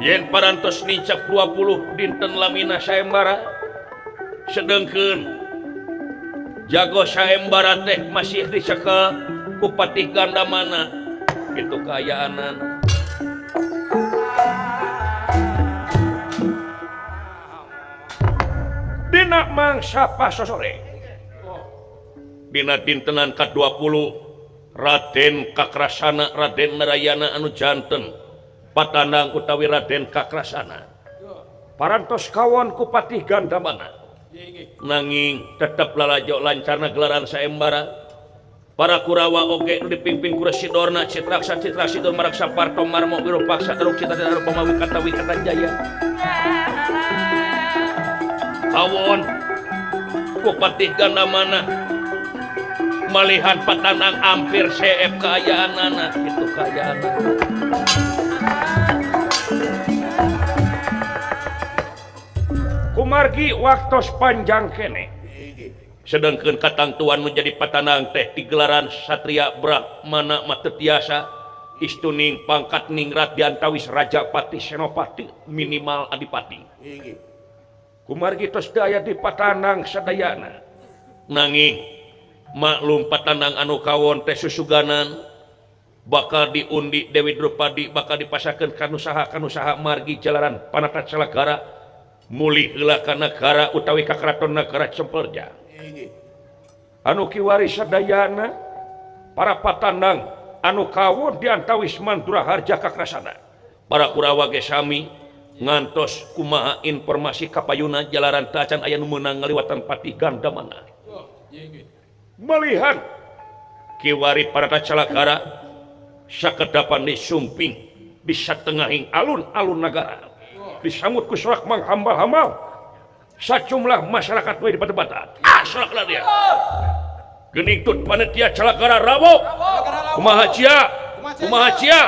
[SPEAKER 1] yen parantos nincak 20 dinten lamina sayembara sedengkeun jago sayembara teh masih dicekel ku Patih Gandamana kitu kaayaanan. Dina mangsa pasosore dina dintenan ka-20 Raden Kakrasana Raden Narayana anu janten Patanang utawi Raden Kakrasana parantos kawon ku Patih Gandamana nanging tetep lalajo lancarna gelaran sayembara. Para Kurawa oge nu dipimpin ku Resi Dorna Citraksa Citrasidur Maraksa Parto Marmo Wirupaksa Teruk Cita Cita Rupama Wikata Wikata Jaya kawon ku Patih Gandamana malihan Patanang ampir seep kaayaanana kitu kaayaanana. Kumargi waktos panjang kene sedangkan katangtuan menjadi Patanang teh digelaran Satria Brahmana mah teu tiasa istuning pangkat ningrat diantawis Raja Pati Senopati minimal Adipati. Kumargi tos teu aya di Patanang sadayana nanging maklum Patanang anu kawon teh susuganan bakal diundi Dewi Drupadi bakal dipasakeun ka nu saha margi jalaran Panata Calagara mulih heula ka nagara utawi ka karaton nagara Cempelja. Anu kiwari sadayana para Patanang anu kawon diantawis Mandura Harja Kakrasana para Kurawa ge sami ngantos kumaha informasi kapayuna jalaran tacan aya nu meunang ngaliwatan Patih Gandamana. Malihan kiwari Panata Calagara sakedapan disumping di satengahing alun-alun nagara disambut ku sorak manghambal-hambal sejumlah masyarakat we di patebatan. Ah sorak dia. Geuning tut panitia Calagara rawuh. Kumaha cia? Kumaha cia?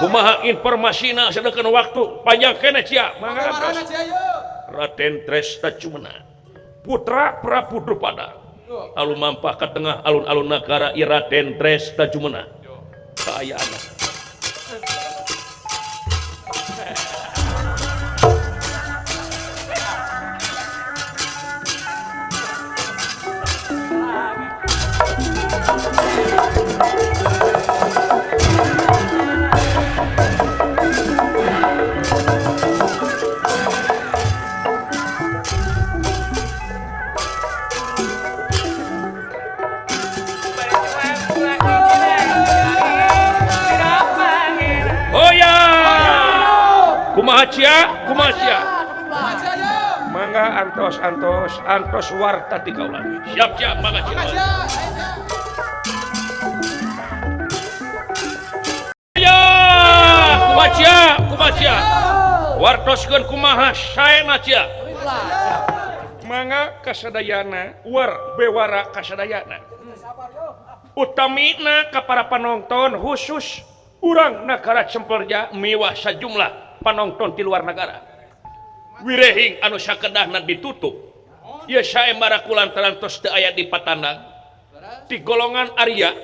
[SPEAKER 1] Kumaha informasina sedengkeun waktu panjang keneh cia. Mangga Raden Dresta Cumena putra Prabu Drupada alumampah ka tengah alun-alun nagara ieu Raden Dresta Cumena kaayaanna. Kumaha cia? Kumaha cia? Mangga antos antos antos warta ti kaula. Siap siap mangga cia. Ya, kumaha cia? Kumaha cia? Wartoskeun kumaha saena cia? Mangga kasadayana war bewara kasadayana. Utamina ka para panonton khusus urang nagara Cempelja miwah sajumlah panonton di luar negara. Wirehing anu sakedahna ditutup. Ieu saembara kulantaran tos teu aya di Patanang. Di golongan Arya,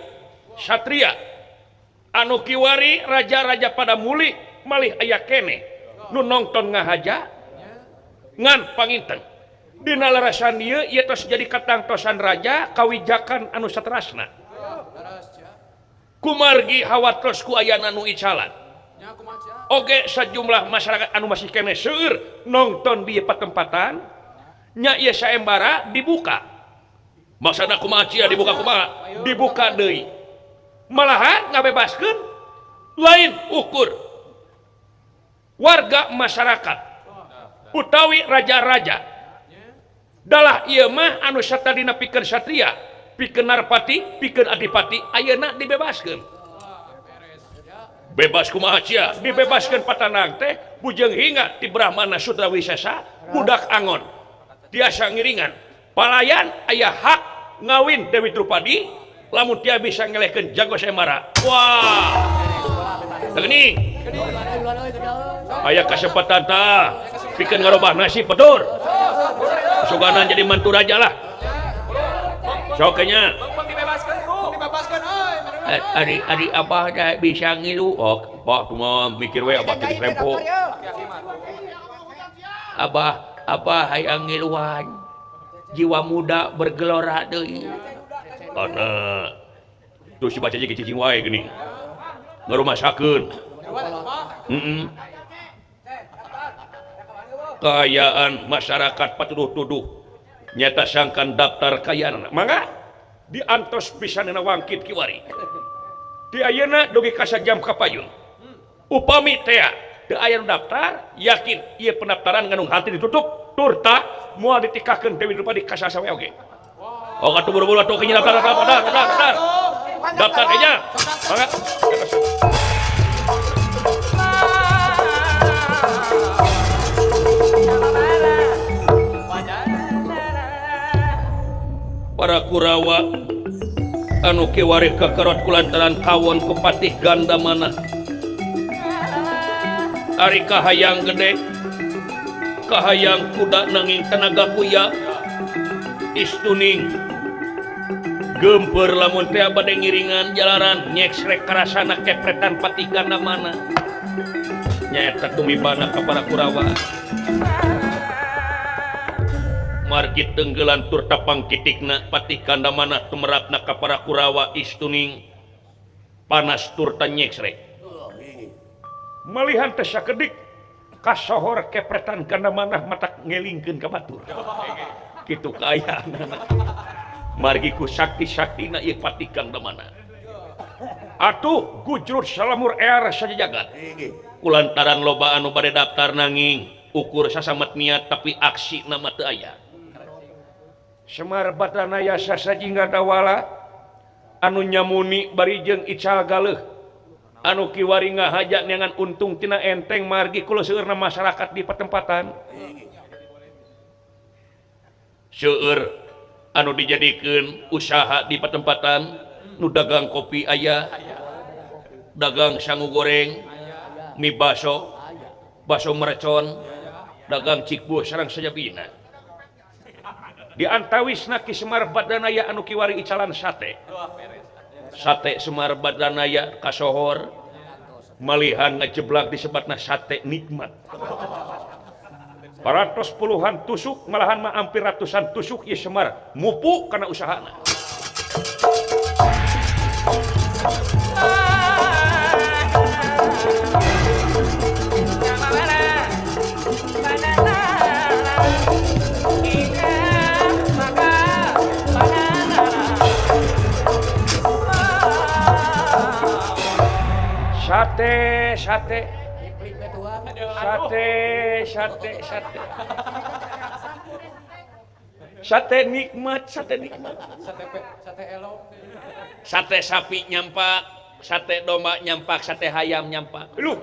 [SPEAKER 1] Satria, anu kiwari raja-raja pada mulih malih aya keneh nu nongton ngahaja ngan panginten. Dina larasan ieu ieu tos jadi katangtosan raja kawijakan anu saterasna. Kumargi hawatos ku ayana nu icalan. Oge sejumlah masyarakat anu masih keneh seueur nonton di patempatan nya ieu saembara dibuka. Maksudna kumaha cia dibuka kumaha? Dibuka deui. Malahan ngabebaskeun lain ukur warga masyarakat utawi raja-raja. Dalah ieu mah anu satadina pikeun satria, pikeun narpati, pikeun adipati ayeuna dibebaskeun. Bebas kumaha cia? Dibebaskeun Patanang teh bujeng hingga ti Brahmana Sudra Wisesa budak angon tiasa ngiringan palayan aya hak ngawin Dewi Drupadi lamun tia bisa ngelehkeun jago Semara. Wah geuning aya kasempatan tah pikeun ngarobah nasib bedur sugana jadi mantu raja lah sok nya. Ari ari abah dah bisa ngilu. Oh, bah cuma mikir we abah jadi rempo. Abah abah hayang ngiluan. Jiwa muda bergelora deui. Ana. Tuh si baca jeung cicing wae geuning. Ngarumasakeun. Heeh. Kaayaan masyarakat patuduh-tuduh nyata sangkan daftar kaayaan. Mangga Diantos pisanna wangkit kiwari. Di ayeuna dugi ka sajam kapayun. Upami tea teu aya nu daftar, yakin ieu pendaftaran ngandung hati ditutup turta moal ditikahkeun Dewi Drupadi ka saha we oge. Oh atuh buru-buru atuh kieu daftar daftar daftar daftar. Daftar kayaknya. Mangga. Para Kurawa anu kiwari kakerot kulantaran kawon ku Patih Gandamana. Ari kahayang gede, kahayang kuda nanging tenaga kuya istuning gemper lamun teh bade ngiringan jalaran nyeksrek karasana kepretan Patih Gandamana. Nyaeta tumibana ka para Kurawa. Margi tenggelan turta pangkitikna Patih Gandamana tumerapna ka para Kurawa istuning panas turta nyeksrek. Malihan teh sakedik kasohor kepretan Gandamana matak ngelingkeun ka batur. Kitu kaayaanana. Margi ku sakti-saktina ieu Patih Gandamana. Atuh gujrut salamur ear sajajagat. Kulantaran loba anu bade daftar nanging ukur sasamet niat tapi aksi nama teu aya. Semar Batanaya sasajingga dawala anu nyamuni bari jeung ical galeuh anu kiwari ngahaja neangan untung tina enteng margi kula seueurna masyarakat di patempatan. Seueur anu dijadikeun usaha di patempatan nu dagang kopi aya, dagang sangu goreng, mie baso, baso mercon, dagang cikbuh sareng sajabina. Di antawisna Ki Semar Badanaya anu kiwari icalan sate. Sate Semar Badanaya kasohor malihan ngajeblak disebatna sate nikmat. Parantos puluhan tusuk malahan mah hampir ratusan tusuk ieu Semar mupu kana usahana. Sate, sate, sate, sate, sate, sate nikmat, sate nikmat,
[SPEAKER 4] sate elok,
[SPEAKER 1] sate sapi nyampak, sate domba nyampak, sate hayam nyampak. Lu,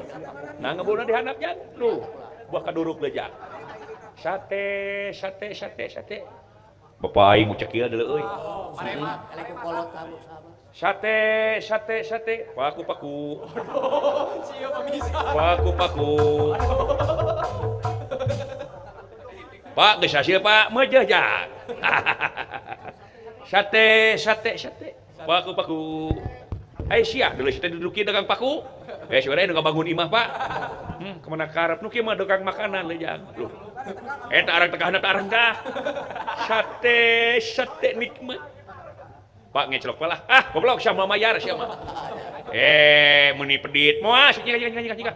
[SPEAKER 1] nah ngebuna dihandap jan, lu, buah kaduruk lejak. Sate, sate, sate, sate. Bapak aing ucek ieu deuleu euy. Sate, sate, sate, paku paku, paku paku. Pak geus hasil Pak, meujeuh jang. Sate, sate, sate, paku paku. Ai sia deuleu sate duduki dagang paku. Eh sore nu ngabangun imah Pak. Kemana karep nu kieu mah dagang makanan leuh jang. Loh. Eta arang tegahna ta arang tah. Sate, sate nikmat. Pak ngecelok lah. Ah, goblok sia mah mayar sia mah. Eh, meuni pedit. Moal sia nyika nyika nyika.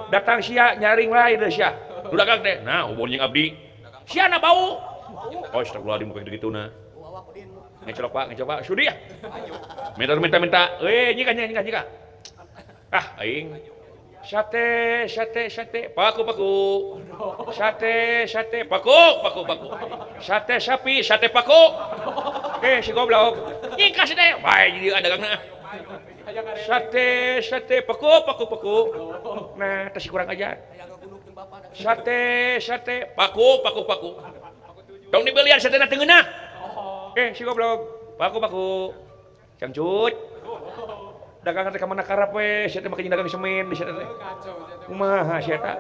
[SPEAKER 1] Datang sia nyaring lain deui sia. Nu dagang teh. Nah, ubon jeung abdi. Sia na bau. Oh, astagfirullahaladzim kayak gitu na. Ngecelok Pak, ngecelok Pak. Sudi ya. Minta minta minta. Eh, nyika nyika nyika. Ah, aing. Sate, sate, sate, paku paku. Sate, sate, paku, paku, paku. Sate sapi, sate paku. Eh, si goblok. Nyingkas deh. Bae jadi dagangna. Sate, sate, paku, paku, paku. Nah, teh si kurang ajar. Sate, sate, paku, paku, paku. Tong dibelian sate na teu ngeunah. Eh, si goblok. Paku, paku. Cangcut. Dagangan teh ka mana karep we, sia teh make dagang semen di sia teh. Kumaha sia eta?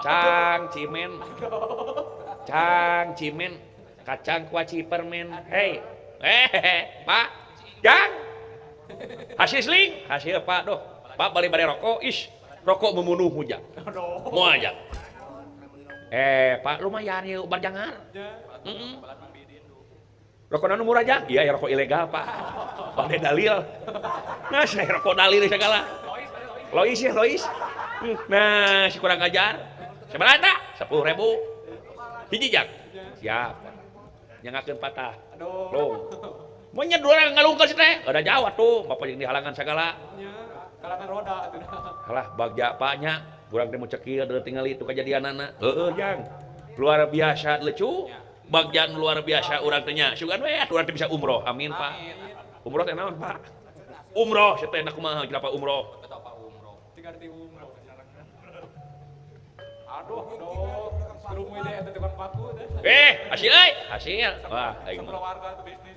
[SPEAKER 1] Cang cimen. Cang cimen, kacang kuaci permen. Hei. Pak. Jang. Hasil sling, hasil Pak doh. Pak bali bari rokok, is rokok membunuh hujang. Moal jang. Pak lumayan ieu ubar jangar. Heeh. Rokok anu murah jang? Iya, ya rokok ilegal, Pak. Bade dalil. Nah, saya rokok dalil segala. Lois ya, lois. Nah, si kurang ajar. Sabaraha eta? 10.000. Hiji jang. Siap.
[SPEAKER 3] Nyangakeun patah. Aduh. Long. Mun nya dua orang ngalungkeun si teh. Ada jauh atuh, bapak jeung dihalangan sagala.
[SPEAKER 4] Nya, kalangan roda atuh.
[SPEAKER 3] Halah bagja pak nya, urang teh mun cekil deui tingali itu kajadianana. Heueuh jang. Luar biasa lucu. Bagjan luar biasa urang teh nya. Sugan we urang teh bisa umroh. Amin pak. Umroh teh naon pak? Umroh si teh kumaha kenapa umroh?
[SPEAKER 4] Tiga arti umroh. Aduh, aduh. Sebelum ini eta tukang paku teh.
[SPEAKER 3] Hasil euy, hasil. Wah, aing mah.
[SPEAKER 4] Warga tuh bisnis.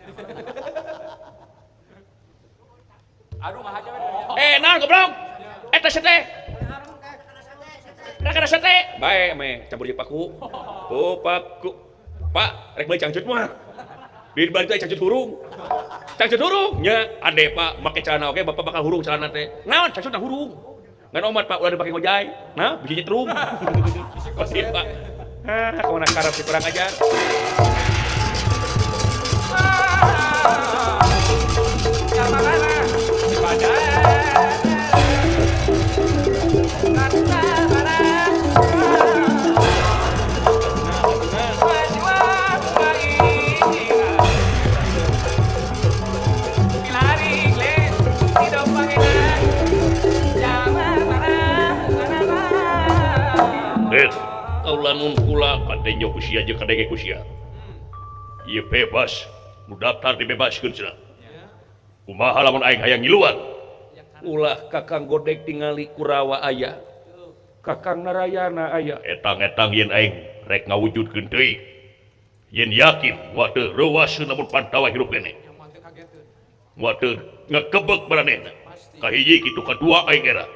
[SPEAKER 4] Aduh, mah aja we.
[SPEAKER 3] Naon goblok? Eta sate. Rek kana sate. Bae meh campur jeung paku. Oh, paku. Pak, rek meuli cangcut mah. Di balik teh cangcut hurung. Cangcut hurung nya, ade Pak, make celana oge bapak bakal hurung celana teh. Naon cangcutna hurung? Ngan omat Pak ulah dipake ngojay. Nah, bisi nyetrum. Pasti Pak. Hah, kumaha karep si kurang ajar. Kaula nun kula kadenyo ku sia jeung kadenge ku sia. Ieu bebas, nu daftar dibebaskeun cenah. Kumaha lamun aing hayang ngiluan? Ulah Kakang Godeg tingali Kurawa aya. Kakang Narayana aya. Etang-etang yen aing rek ngawujudkeun deui. Yen yakin wa teu reuwaseun lamun Pantawa hirup keneh. Wa teu ngakebek maranehna. Kahiji kitu kadua aing era.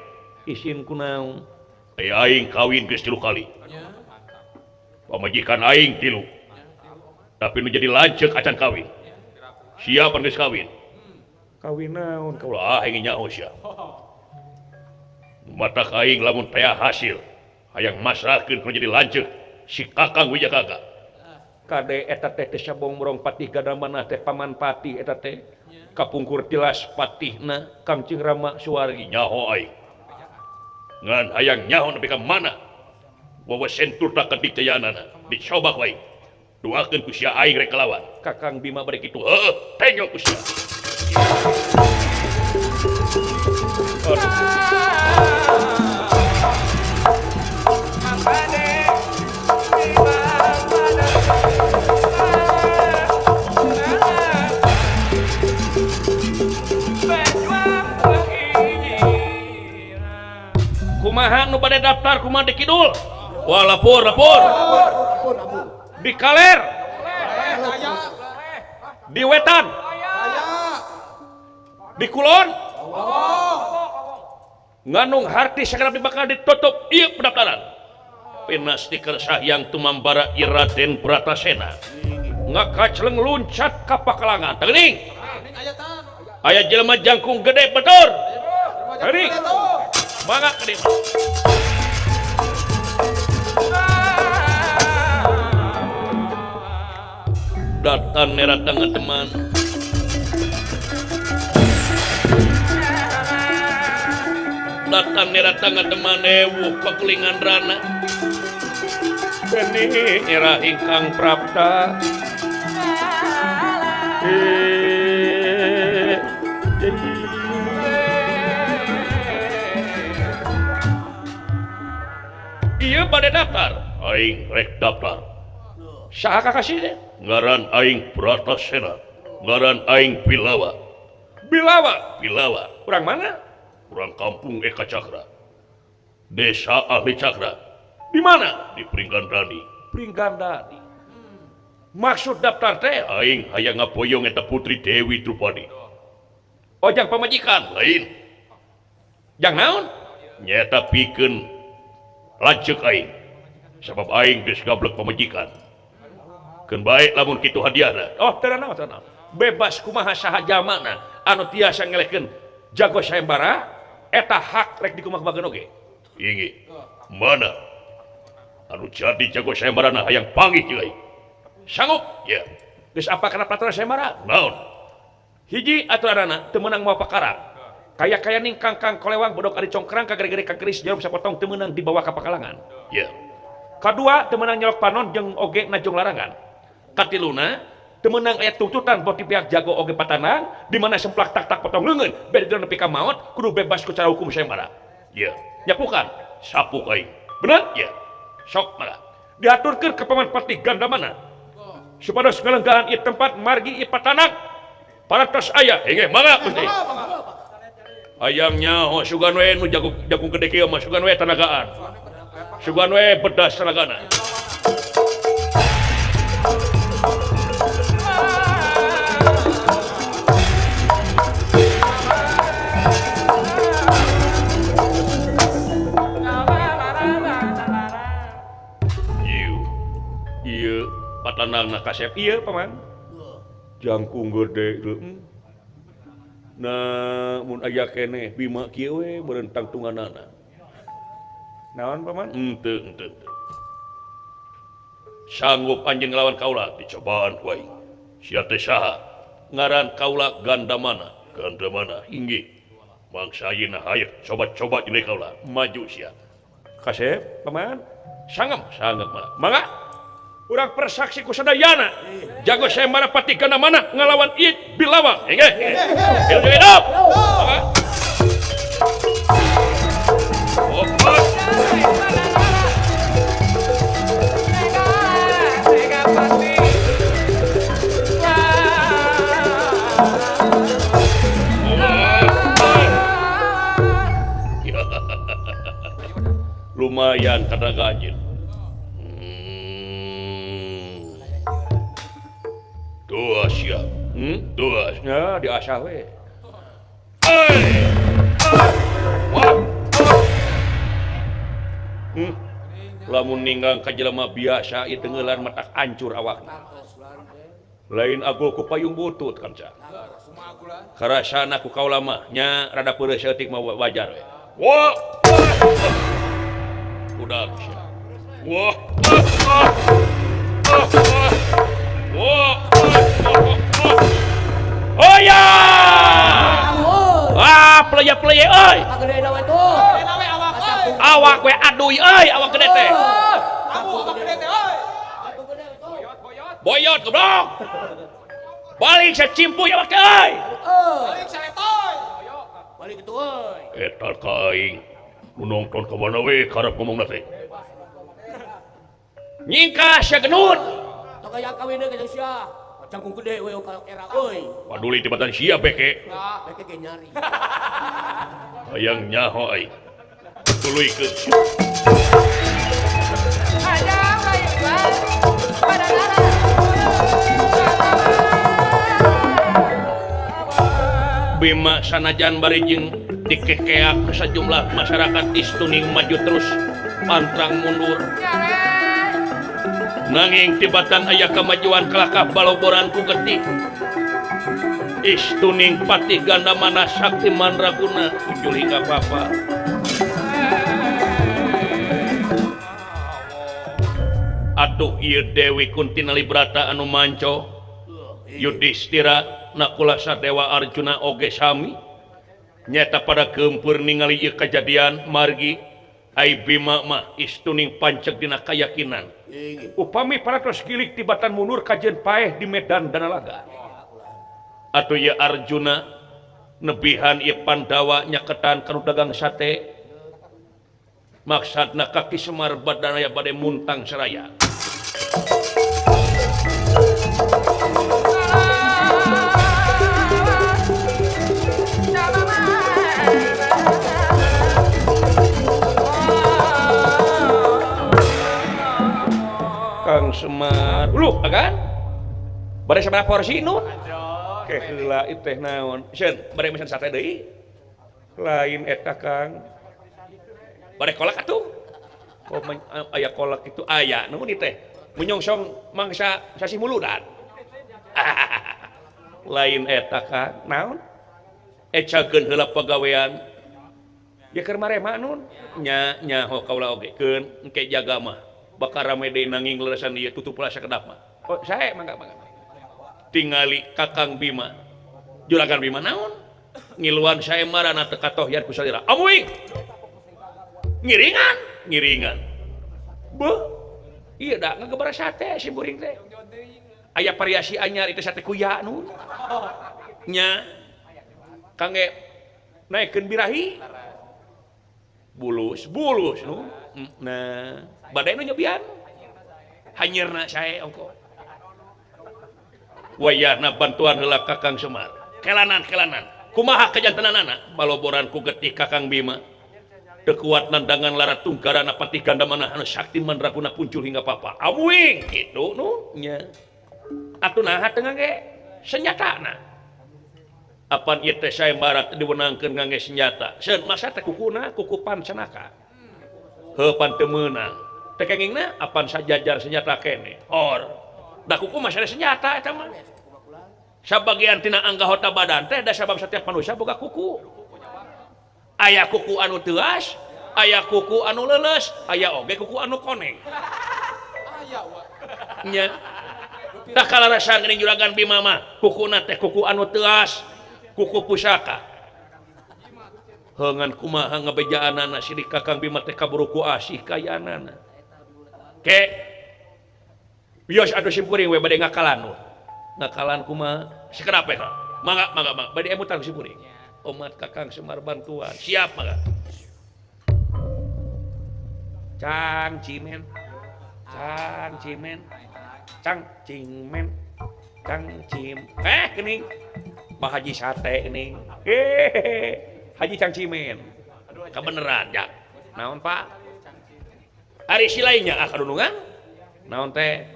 [SPEAKER 3] Isin kunaon? Aing kawin geus 3 kali. Pamajikan aing 3. Tapi nu jadi lanceuk acan kawin. Siapa geus kawin? Kawin naon? Kaula aing nyaho sia. Matak aing lamun teh hasil hayang masrahkeun nu jadi lanceuk si Kakang Wijakaga. Kade eta teh teh sabongrong patih gadamanah teh paman patih eta teh. Kapungkur tilas patihna Kangcing Rama Suwargi nyaho aing. Ngan hayang nyaho nepi ka mana? Wawa sentur tak kedikjayaanana dicoba ku aing. Doakeun ku sia aing rek kalawan. Kakang Bima bari kitu. Heuh, tenyo ku sia. Kumaha nu bade daftar kumaha di kidul? Wah, lapor, lapor. Di kaler. Di wetan. Di kulon. Nganung harti sakedap bakal ditutup ieu pendaftaran. Pinasti kersah yang tumambara Iraden Bratasena. Ngakacleng luncat ka pakalangan. Teuning. Aya jelema jangkung gede betul. Teuning. Mangga ka dieu. Datang neratang teman. Datang neratang teman ewuh pakelingan rana. Benih era ingkang prapta. Ieu bade daftar. Aing rek daftar. Saha kakasih teh? Ngaran aing Bratasena. Ngaran aing Bilawa. Bilawa, Bilawa. Urang mana? Urang kampung Eka Cakra. Desa Ahli Cakra. Di mana? Di Pringgandani. Pringgandani. Maksud daftar teh aing hayang ngaboyong eta putri Dewi Drupadi. Ojang pamajikan lain. Jang naon? Nyata pikeun lanceuk aing. Sabab aing geus gablek pamajikan. Keun bae lamun kitu hadiahna. Oh, teu naon, teu naon. Bebas kumaha saha jalmana anu tiasa ngelehkeun jago sayembara eta hak rek dikumaha-kumahakeun oge. Ingi. Mana? Anu jadi jago sayembarana hayang panggih jeung aing. Sanggup? Ya. Geus apa kana peraturan sayembara? Naon? Hiji aturanana teu meunang mawa pakara. Kaya-kaya ning kangkang kolewang bodok ari congkrang kagere-gere ka keris jarum sapotong teu meunang dibawa ka pakalangan. Ya. Kadua teu meunang nyelok panon jeung oge najong larangan. Katiluna
[SPEAKER 1] Teu meunang aya tuntutan boti pihak jago oge patanang di mana semplak tak-tak potong leungeun beda nepi ka maot kudu bebas ku cara hukum sayembara. Ieu nyapukan sapuk aing. Bener? Ieu. Sok mangga. Diaturkeun ka Paman Patih Gandamana. Supados ngalenggahan ieu tempat margi ieu patanang parantos aya. Inggih mangga Gusti. Hayang nyaho sugan we nu jago jagung gede kieu mah sugan we tanagaan. Sugan we bedas tanagana. Patanangna kasep ieu paman. Jangkung gede leuh. Nah, mun aya keneh Bima kieu we meureun tangtunganana. Naon paman? Henteu, henteu. Sanggup anjeun nglawan kaula dicobaan ku aing. Sia teh saha? Ngaran kaula Gandamana. Gandamana inggih. Mangsa ayeuna hayu coba-coba jeung kaula. Maju sia. Kasep paman? Sangem, sangem mah. Mangga. Urang persaksi ku sadayana. Jago sayembara Patih Gandamana ngalawan ieu Bilawang. Inggih. Hidup hidup. Lumayan kata anjeun. Dua siap. Dua. Ya, diasah we. Wah. Lamun ninggang ka jelema biasa ieu tenggelan matak hancur awakna. Lain agul ku payung butut kanca. Karasana ku kaula mah nya rada peureuh saeutik mah wajar we. Wah. Udah sia. Wah. Wah. Oh ya. Ah, playa-playa euy. Awak we aduy euy, awak gede teh. Boyot goblok. Balik sacimpuy awak teh euy.
[SPEAKER 2] Balik saletoy. Balik kitu euy.
[SPEAKER 1] Eta ka aing. Nu nongton ka mana we karep ngomongna teh. Nyingkah sia genut.
[SPEAKER 2] Tong aya kawin deui jeung sia. Cangkung gede we ka era euy.
[SPEAKER 1] Paduli tibatan sia beke.
[SPEAKER 2] Beke ge nyari.
[SPEAKER 1] Hayang nyaho aing. Tuluykeun. Bima sanajan bari jeung dikekeak sajumlah masyarakat istuning maju terus pantrang mundur. Nanging tibatan aya kemajuan kalakah baloboran ku getih. Istuning Patih Gandamana sakti mandraguna ujul hingga papa. Atuh ieu Dewi Kunti Nalibrata anu manco Yudhistira Nakula Sadewa Arjuna oge sami nyata pada geumpeur ningali ieu kajadian margi ai Bima mah istuning panceg dina kayakinan. Upami paratos kilik tibatan mundur kajeun paeh di medan Danalaga. Atuh ieu Arjuna nebihan ieu Pandawa nyaketan kanu dagang sate. Maksudna kaki Semar badanaya bade muntang saraya. Kang Semar, uluh agan? Bade sabaraha porsi nun? Ke heula ieu teh naon? Sieun, bade mesen sate deui? Lain eta Kang. Bade kolak atuh? Oh, aya kolak itu aya nuhun ieu teh. Menyongsong mangsa sasih muludan. Lain eta Kang, naon? Ecakeun heula pagawean. Ya keur marema nun? Nya nyaho kaula oge keun engke jaga mah. Bakal rame deui nanging lelesan ieu tutup lah sakedap mah. Oh, sae mangga mangga. Tingali Kakang Bima. Juragan Bima naon? Ngiluan saemarana teu katohyan ku salira. Amuing. Ngiringan, ngiringan. Beuh. Ieu da ngagebar sate si buring teh. Aya variasi anyar itu sate kuya nu. Nya. Kangge naikeun birahi. Bulus, bulus nu. Nah, badai nu nyobian. Hanyirna sae ongko. Wayahna bantuan heula Kakang Semar. Kelanan-kelanan. Kumaha kajantenanana? Baloboran ku getih Kakang Bima. Teu kuat nandangan lara tungkarana patih gandamana anu sakti mandraguna puncul hingga papa. Amuing kitu nu nya. Atuh naha teu ngangge senjatana. Apan ieu teh sayembara teu diwenangkeun ngangge senjata. Seun masa teh kukuna kukupan sanaka. Heuh pan teu meunang. Teh kengingna apan sajajar senjata kene. Or. Da kuku mah sanes senjata eta mah. Sabagian tina anggota badan teh da sabab setiap manusia boga kuku. Aya kuku anu teuas, aya kuku anu leuleus, aya oge kuku anu koneng.
[SPEAKER 4] Aya wa.
[SPEAKER 1] Nya. Tah kalarasan geuning Juragan Bima mah, kukuna teh kuku anu teuas, kuku pusaka. Heungan kumaha ngabejaanana sidik Kakang Bima teh kaburu ku asih kayaanana. Ke wios atuh simkuring we bade ngakalan. Ngakalan kumaha? Sakedap we. Mangga mangga mangga bade emutan simkuring. Omat Kakang Semar bantuan. Siap mangga. Cang cimen. Cang cimen. Cang cingmen. Cang cim. Geuning. Pak Haji sate geuning. Haji Cang Cimen. Kabeneran jak. Naon Pak? Ari si lainnya ah kadunungan? Naon teh?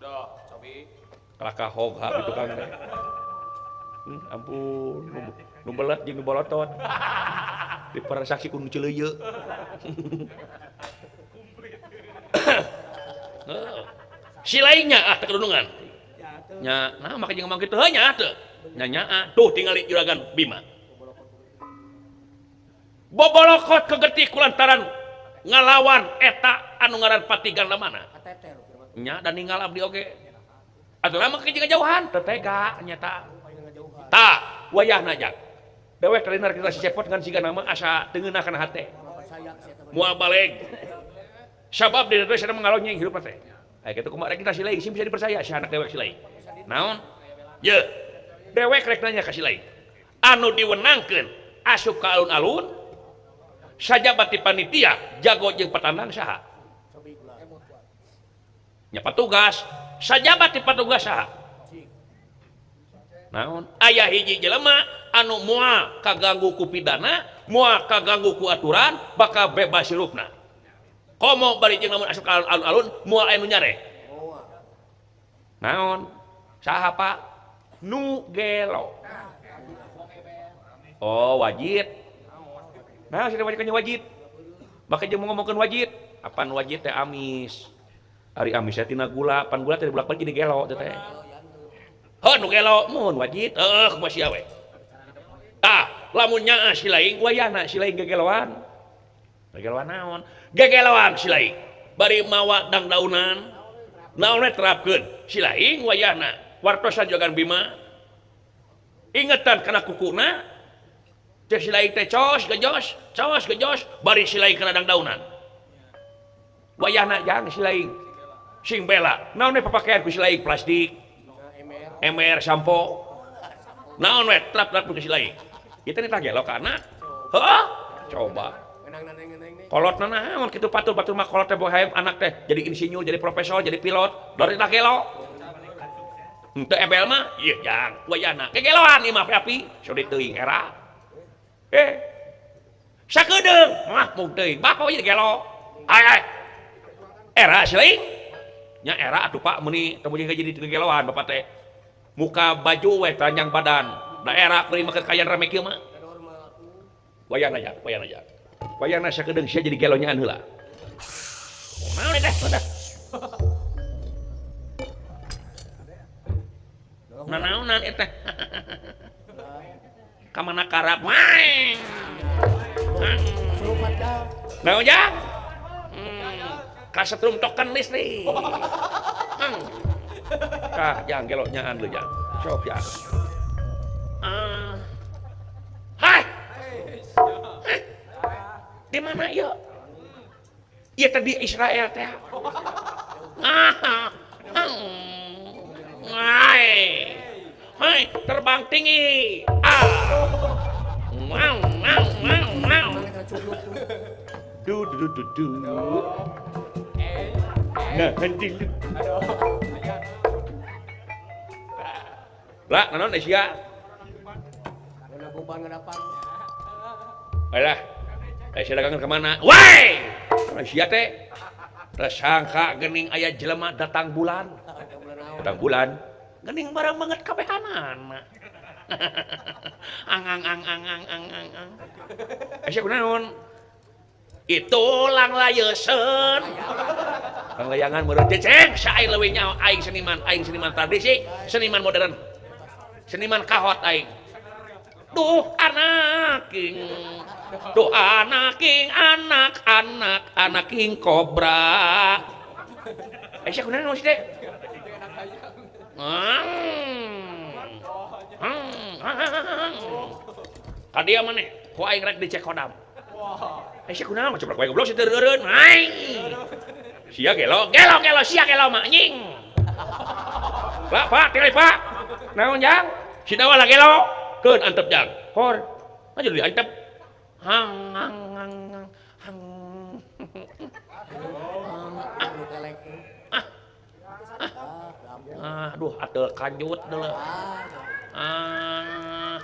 [SPEAKER 4] Doh, cobi.
[SPEAKER 1] Kalakah hog ha kitu kang teh. Ampun, nu belet jeung nu bolotot. Di para saksi ku nu ceuleuyeu. Si lainnya ah teh kadunungan. Nya, nah make jeung ngomong kitu heuh nya teu. Nya nyaa, tuh tingali Juragan Bima. Bobolokot kegetih kulantaran ngalawan eta anu ngaran Patih Gandamana. Nya dan ninggal abdi oge. Atuh mah ke jauhan teu tega nyata. Tah, wayahna jak. Dewek talinar kita si cepot ngan siga nama asa teu ngeunah kana hate. Moal baleg. Sabab di teh sadaya mengalonyeng hirup teh. Aya kitu kumaha rek kita si lain sing bisa dipercaya si anak dewek si lain. Naon? Ye. Dewek rek nanya ka si lain. Anu diwenangkeun asup ka alun-alun sajabat ti panitia jago jeung patandang saha? Nya patugas, sajabat ti patugas saha? Naon? Aya hiji jelema anu moal kaganggu ku pidana, moal kaganggu ku aturan, bakal bebas hirupna. Komo bari jeung lamun asup ka alun-alun moal aya nu nyarek. Naon? Saha Pak? Nu gelo. Oh, wajib. Nah, sudah wajib wajib. Maka jeung ngomongkeun wajib. Apan wajib teh amis. Ari amis teh tina gula, pan gula teh bolak-balik jadi gelo teh teh. Heuh nu gelo mun wajib. Heuh kumaha sia we. Tah, lamun nyaah si laing wayahna si laing gegeloan. Gegeloan naon? Gegeloan si laing. Bari mawa dangdaunan. Naon we terapkeun si laing wayahna. Wartosan Juragan Bima. Ingetan kana kukuna. Teh si laing teh cos gejos bari si laing kana dangdaunan. Wayahna jang si laing sing bela. Naon we papakaian ku si laing plastik. Ember sampo. Naon we trap-trap ku si laing. Ieu teh tah gelo ka anak. Heuh, coba. Kolotna naon kitu patur-patur mah kolot teh boga anak teh jadi insinyur, jadi profesor, jadi pilot. Dari tah gelo. Henteu ebel mah ieu jang wayahna gegeloan ieu mah api-api sodi teuing era. Sakedeung mah mung teuing bapak we gelo. Ay. Era si laing. Nya era atuh Pak meuni teu jadi gegeloan bapak teh. Muka baju we telanjang badan. Da era beureum make kaayaan rame kieu mah. Wayahna jak, wayahna jak. Wayahna sakedeung sia jadi gelo nyaan heula. Naon teh? Nanaonan eta. Ka mana karab wae. Naon jang? Kasetrum token listrik. Kah jang gelo nyaan leu jang. Sok jang. Hai. Di mana ieu? Ieu teh di Israel teh. Hai. Hai, terbang tinggi. Ah. Wow, wow, wow, wow. Du du du du. Nah, henti. Lah, naon sia? Alah. Sia dagangan ka mana? Woi! Sia teh tersangka geuning aya jelema datang bulan. Datang bulan. Geuning barang banget kabehanana. Ang ang ang ang ang ang ang ang. Sia kunaon? Itu lang layeseun. Lang layangan meureun ceceng sae leuwih nyaho aing seniman tradisi, seniman modern. Seniman kahot aing. Duh anak king. Duh anak king anak anak anak king kobra. Sia kunaon sih teh? Ka dia maneh ku aing rek dicek kodam. Sia kunaon coba wae goblok si teu eureun. Aing. Sia gelo, gelo gelo sia gelo mah anjing. Lah Pak, tinggal Pak. Naon jang? Si Dawala gelo. Keun antep jang. Hor. Maju diantep. Hang hang hang hang. Ah, aduh atel kanjut deuleu. Ah.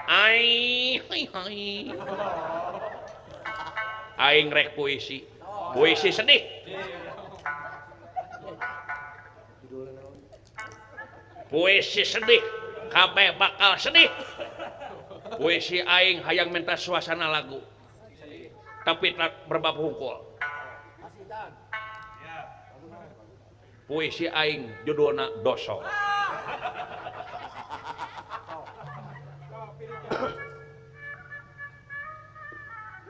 [SPEAKER 1] Ai, hai hai. Aing rek puisi. Puisi sedih. Puisi sedih, kabeh bakal sedih. Puisi aing hayang minta suasana lagu. Tapi berbab hungkul. Puisi aing judulna Doso.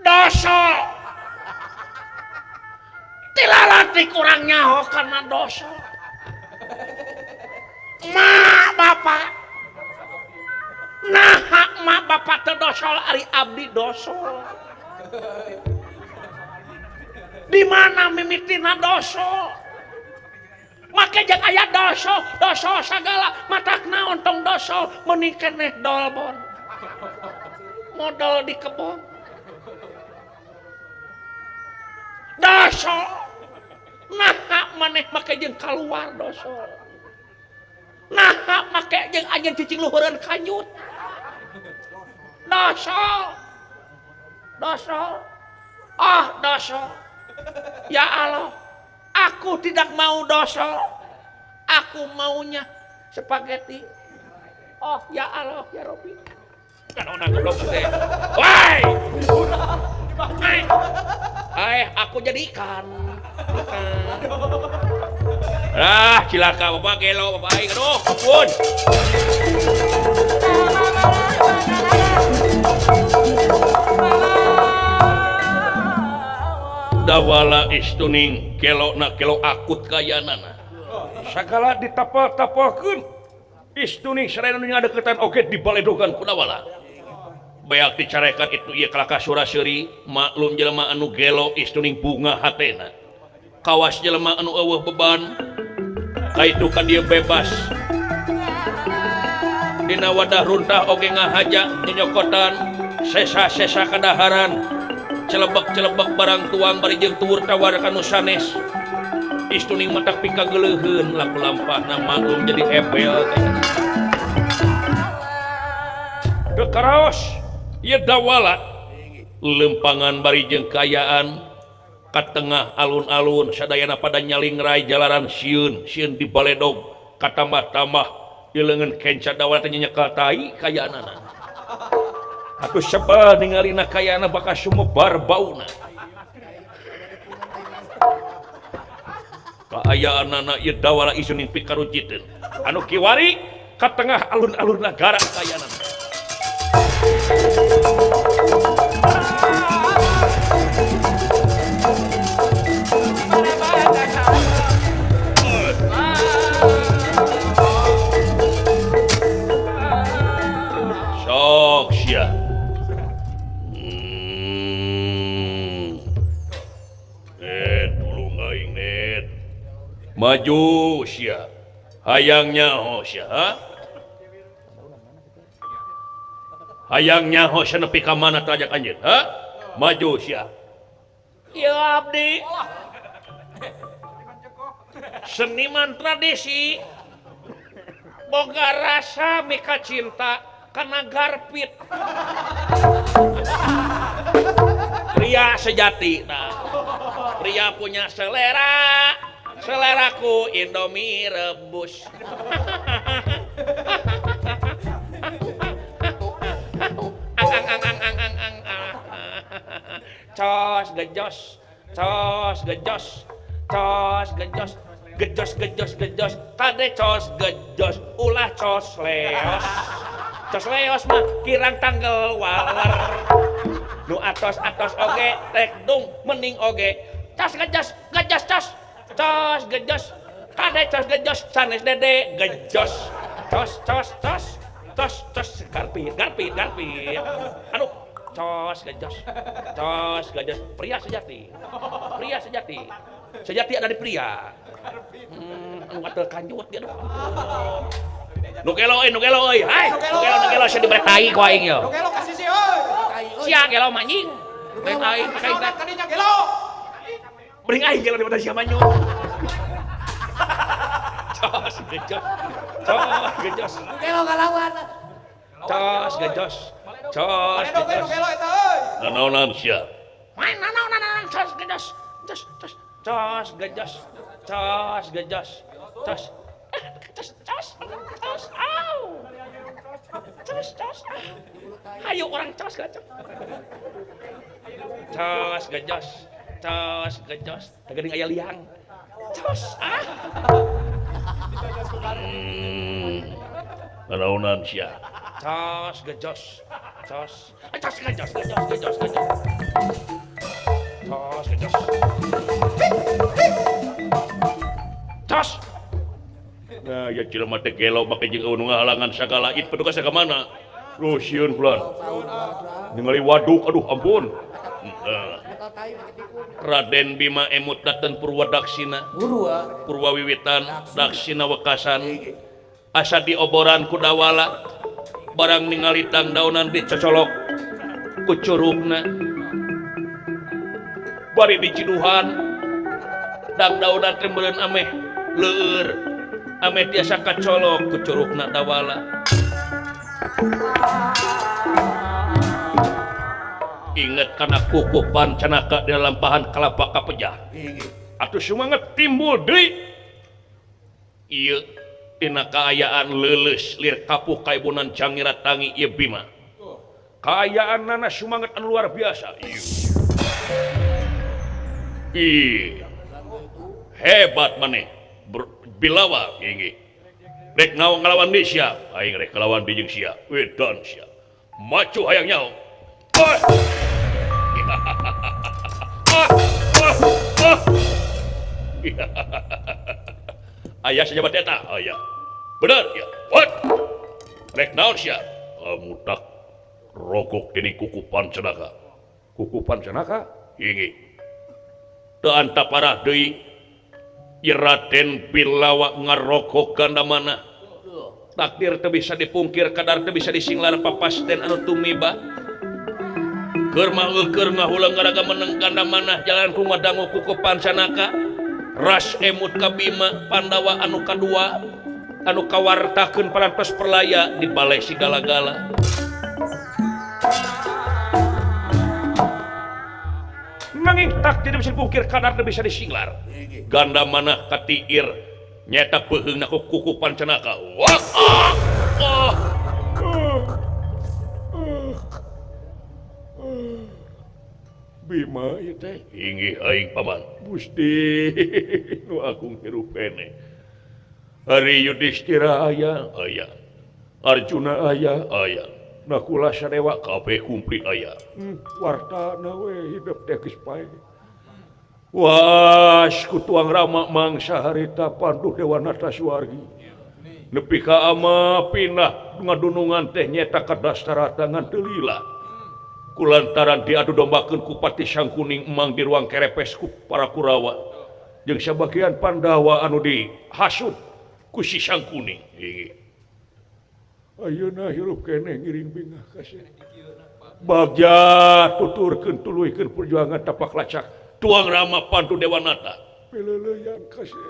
[SPEAKER 1] Doso. Tilalati kurang nyaho karena dosa. Ma bapak. Nah ma bapak teu dosol ari abdi dosol. Di mana mimitina dosol? Make jeung aya dosol, dosol sagala matak naon tong dosol meuni keneh dolbon. Modal di kebon. Dosol. Nah maneh make jeung kaluar dosol. Nah make jeung anjeun cicing luhureun kanjut. Dosol. Dosol. Ah dosol. Ya Allah, aku tidak mau dosol. Aku maunya spaghetti. Oh ya Allah ya Robi. Kan onang goblok teh. Woi. Aku jadi ikan. Ah, cilaka bapak gelo bapak aing aduh, ampun. Dawala istuning gelo na gelo akut kayanana. Sagala ditapal-tapalkeun. Istuning sarena nu ngadeukeutan oge dibaledogan ku Dawala. Beak dicarekan itu ieu kalaka sura-seuri maklum jelema anu gelo istuning bunga hatena. Kawas jelema anu eueuh beban kaitu ka dieu bebas. Dina wadah runtah oge ngahaja nyokotan sesa-sesa kadaharan celebek-celebek barang tuang bari jeung tuur tawar ka nu sanes. Istuning matak pikageuleuheun laku lampahna maklum jadi ebel. Teu karaos ieu Dawala lempangan bari jeung kaayaan ka tengah alun-alun sadayana pada nyalingrai jalaran sieun sieun di baledog katambah-tambah di leungeun kenca Dawala teh nyekel tai kayaanana. Atuh sebel ningalina kayaana bakal sumebar bauna. Kaayaanana ieu Dawala isuning pikaruciteun anu kiwari ka tengah alun-alun nagara kayaanana. Sok sia. Maju sia. Hayang nyaho sia. Hayang nyaho sia nepi ka mana telajak anjeun, ha? Maju sia. Ieu abdi. Seniman tradisi boga rasa mika cinta kana garpit. Pria sejati nah. Pria punya selera. Seleraku Indomie rebus. Cos gejos, cos gejos, cos gejos, gejos gejos gejos, kade cos gejos, ulah cos leos. Cos leos mah kirang tanggal waler. Nu atos-atos oge tek dung mending oge. Cos gejos, gejos cos. Cos gejos, kade cos gejos, sanes dede gejos. Cos cos cos, cos cos garpit garpit garpit. Aduh, cos gejos, cos gejos, pria sejati. Pria sejati. Sejati ada di pria. Anu gatel kanjut dia aduh. Nu gelo euy, nu gelo euy. Hai, nu gelo sia dibere tai ku aing yo.
[SPEAKER 4] Nu gelo ka sisi euy.
[SPEAKER 1] Sia gelo mah anjing. Bere tai ka aing teh.
[SPEAKER 4] Kadinya gelo.
[SPEAKER 1] Bering aing gelo daripada sia manyun. Cos gejos. Cos gejos.
[SPEAKER 2] Nu gelo ngalawan.
[SPEAKER 1] Cos gejos. Cos gejos.
[SPEAKER 4] Nu gelo eta euy.
[SPEAKER 1] Nanaonan sia. Main nanaonan cos gejos. Cos cos cos gejos. Cos gejos. Cos. Cos cos cos au. Cos cos. Ayo orang cos gejos. Cos gejos. Cos gejos. Teu aya liang. Cos ah. Nanaonan sia. Cos gejos. Cos. Cos gejos gejos gejos gejos. Cos gejos. Cos. Nah, ya jelema teh gelo make jeung nu ngahalangan sagala it petugas ka mana? Duh sieun bulan. Ningali waduk aduh ampun. Raden Bima emut daten Purwadaksina. Purwawiwitan Daksina wekasan. Asa dioboran ku dawala. Barang ningali tangdaunan dicocolok ku curugna. Bari diciduhan dangdaunan teh meureun ameh leur. Ameh tiasa kacolok ku curugna dawala. Ingat kana kukupan canaka di lampahan kalapa kapejah. Atuh sumanget timbul deui. Ieu dina kaayaan leuleus lir kapuh kaibunan Cangira Tangi ieu Bima. Kaayaanana sumanget anu luar biasa. Ih. Hebat maneh. Bilawa inggih. Rek ngalawan di sia, aing rek ngalawan di jeung sia. Wedan sia. Macu hayang nyaho. Aya sajabat eta, aya. Bener ya. What? Rek naon sia? Amutak rokok dening kukupan cenaka. Kukupan cenaka? Inggih. Teu antaparah deui. Raden Bilawa ngarokok ganda mana. Takdir teu bisa dipungkir, kadar teu bisa disinglar papasten anu tumiba. Keur mah keur ngahulang garaga meneng ganda mana jalan ku ngadangu kukupan sanaka. Ras emut ka Bima Pandawa anu kadua anu kawartakeun parantos perlaya di balai Sigala-gala. Nanging takdir bisa dipungkir, kadar teu bisa disinglar. Ganda manah katiir nyeta peuheungna ku kukupan cenaka. Wah! Ah! Ah! Bima ieu teh inggih aing paman. Gusti nu agung hirup keneh. Ari Yudhistira aya, aya. Arjuna aya, aya. Nakula Sadewa kabeh kumplit aya. Wartana we hidup teh geus pae. Was ku tuang Rama mangsa harita Pandu Dewanata Suwargi. Nepi ka ama pindah ngadunungan teh nyeta ka Dastarata ngan teu lila. Kulantaran diadu dombakeun ku Pati Sangkuning emang di ruang kerepes ku para Kurawa. Jeung sabagian Pandawa anu dihasut ku si Sangkuni. Ayeuna hirup keneh ngiring bingah kasih. Bagja tuturkeun tuluykeun perjuangan tapak lacak tuang Rama Pantu Dewanata. Pileuleyan kasih.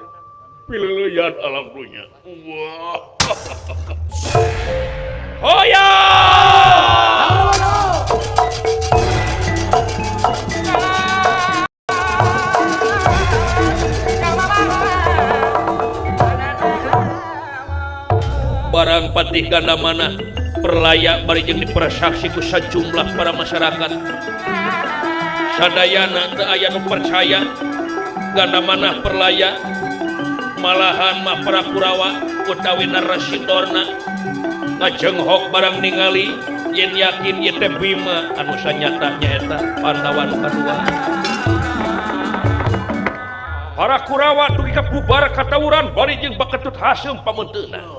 [SPEAKER 1] Pileuleyan alam dunya. Wah. Hoya! Barang patih Gandamana perlaya bari jeung dipersaksi ku sajumlah para masyarakat. Sadayana teu aya nu percaya Gandamana perlaya malahan mah para Kurawa utawi Narasi Dorna ngajenghok barang ningali yen yakin ieu teh Bima anu sanyata nyaeta Pandawa nu kadua. Para Kurawa dugi ka bubar katawuran bari jeung baketut haseum pamunteuna.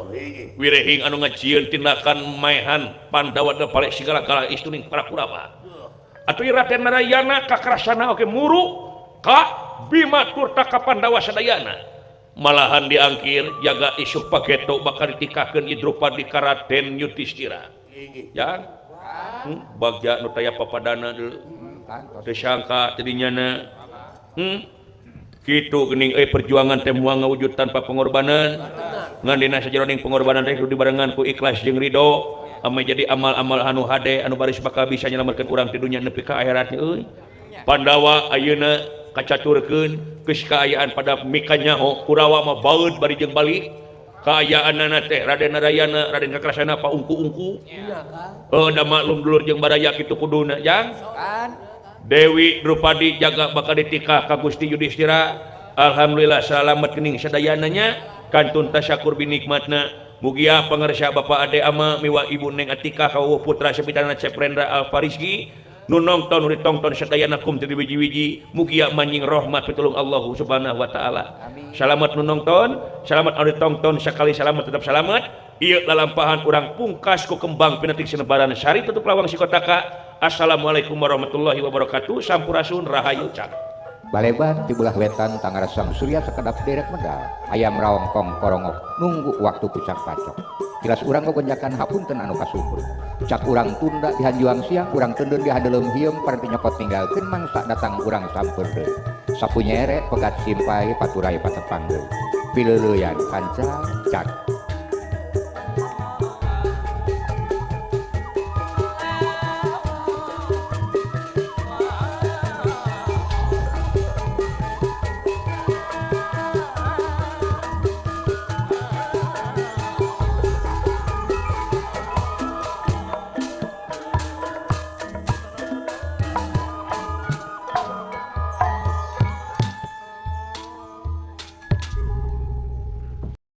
[SPEAKER 1] Wirehing anu ngajieun tindakan maehan Pandawa da palek segala-gala istuning para Kurawa. Atuh Raden Narayana kakrasana oge muru ka Bima turta ka Pandawa sadayana. Malahan diangkir jaga isuh pageto bakal ditikakeun ieu Drupadi ka Raden Yudhistira. Ya. Bagja nu taya papadana deuleu. Teu sangka teh dinyana. Kitu geuning euy perjuangan teh moal ngawujud tanpa pengorbanan. Ngan dina sajeroning pengorbanan teh kudu dibarengan ku ikhlas jeung ridho. Ame jadi amal-amal anu hade anu baris bakal bisa nyelametkeun urang ti dunya nepi ka akhirat euy. Pandawa ayeuna kacaturkeun geus kaayaan pada mikanyaho Kurawa mah baeud bari jeung balik. Kaayaanana teh Raden Narayana Raden Kakrasana paungku-ungku. Heuh da maklum dulur jeung baraya kitu kuduna jang. Dewi Drupadi jaga bakal ditikah ka Gusti Yudhistira. Alhamdulillah salamet geuning sadayananya kantun tasyakur binikmatna. Mugia pangarsa Bapak Ade Ama miwa Ibu Neng Atika kawuh putra sapitana Ceprendra Alfarizki nu nongton nu ditongton sadayana kum teu wiji-wiji mugia manjing rahmat pitulung Allah Subhanahu wa taala. Salamet nu nongton, salamet anu ditongton sakali salamet tetap salamet. Ieu lalampahan urang pungkas ku kembang pinatik sinebaran sari tutup lawang sikotaka. Assalamualaikum warahmatullahi wabarakatuh. Sampurasun rahayu cak.
[SPEAKER 5] Baleban ti belah wetan tangara sang surya sakedap derek medal. Ayam raongkong korongok nunggu waktu pucak pacok. Jelas urang gogonjakan hapunten anu kasupur. Cak urang tunda dihanjuang siang, urang tendun dihadelem hieum paranti nyokot ninggalkeun mangsa datang urang sampeur deui. Sapu nyere pegat simpai paturai patepang deui. Pileuleyan kanca cak.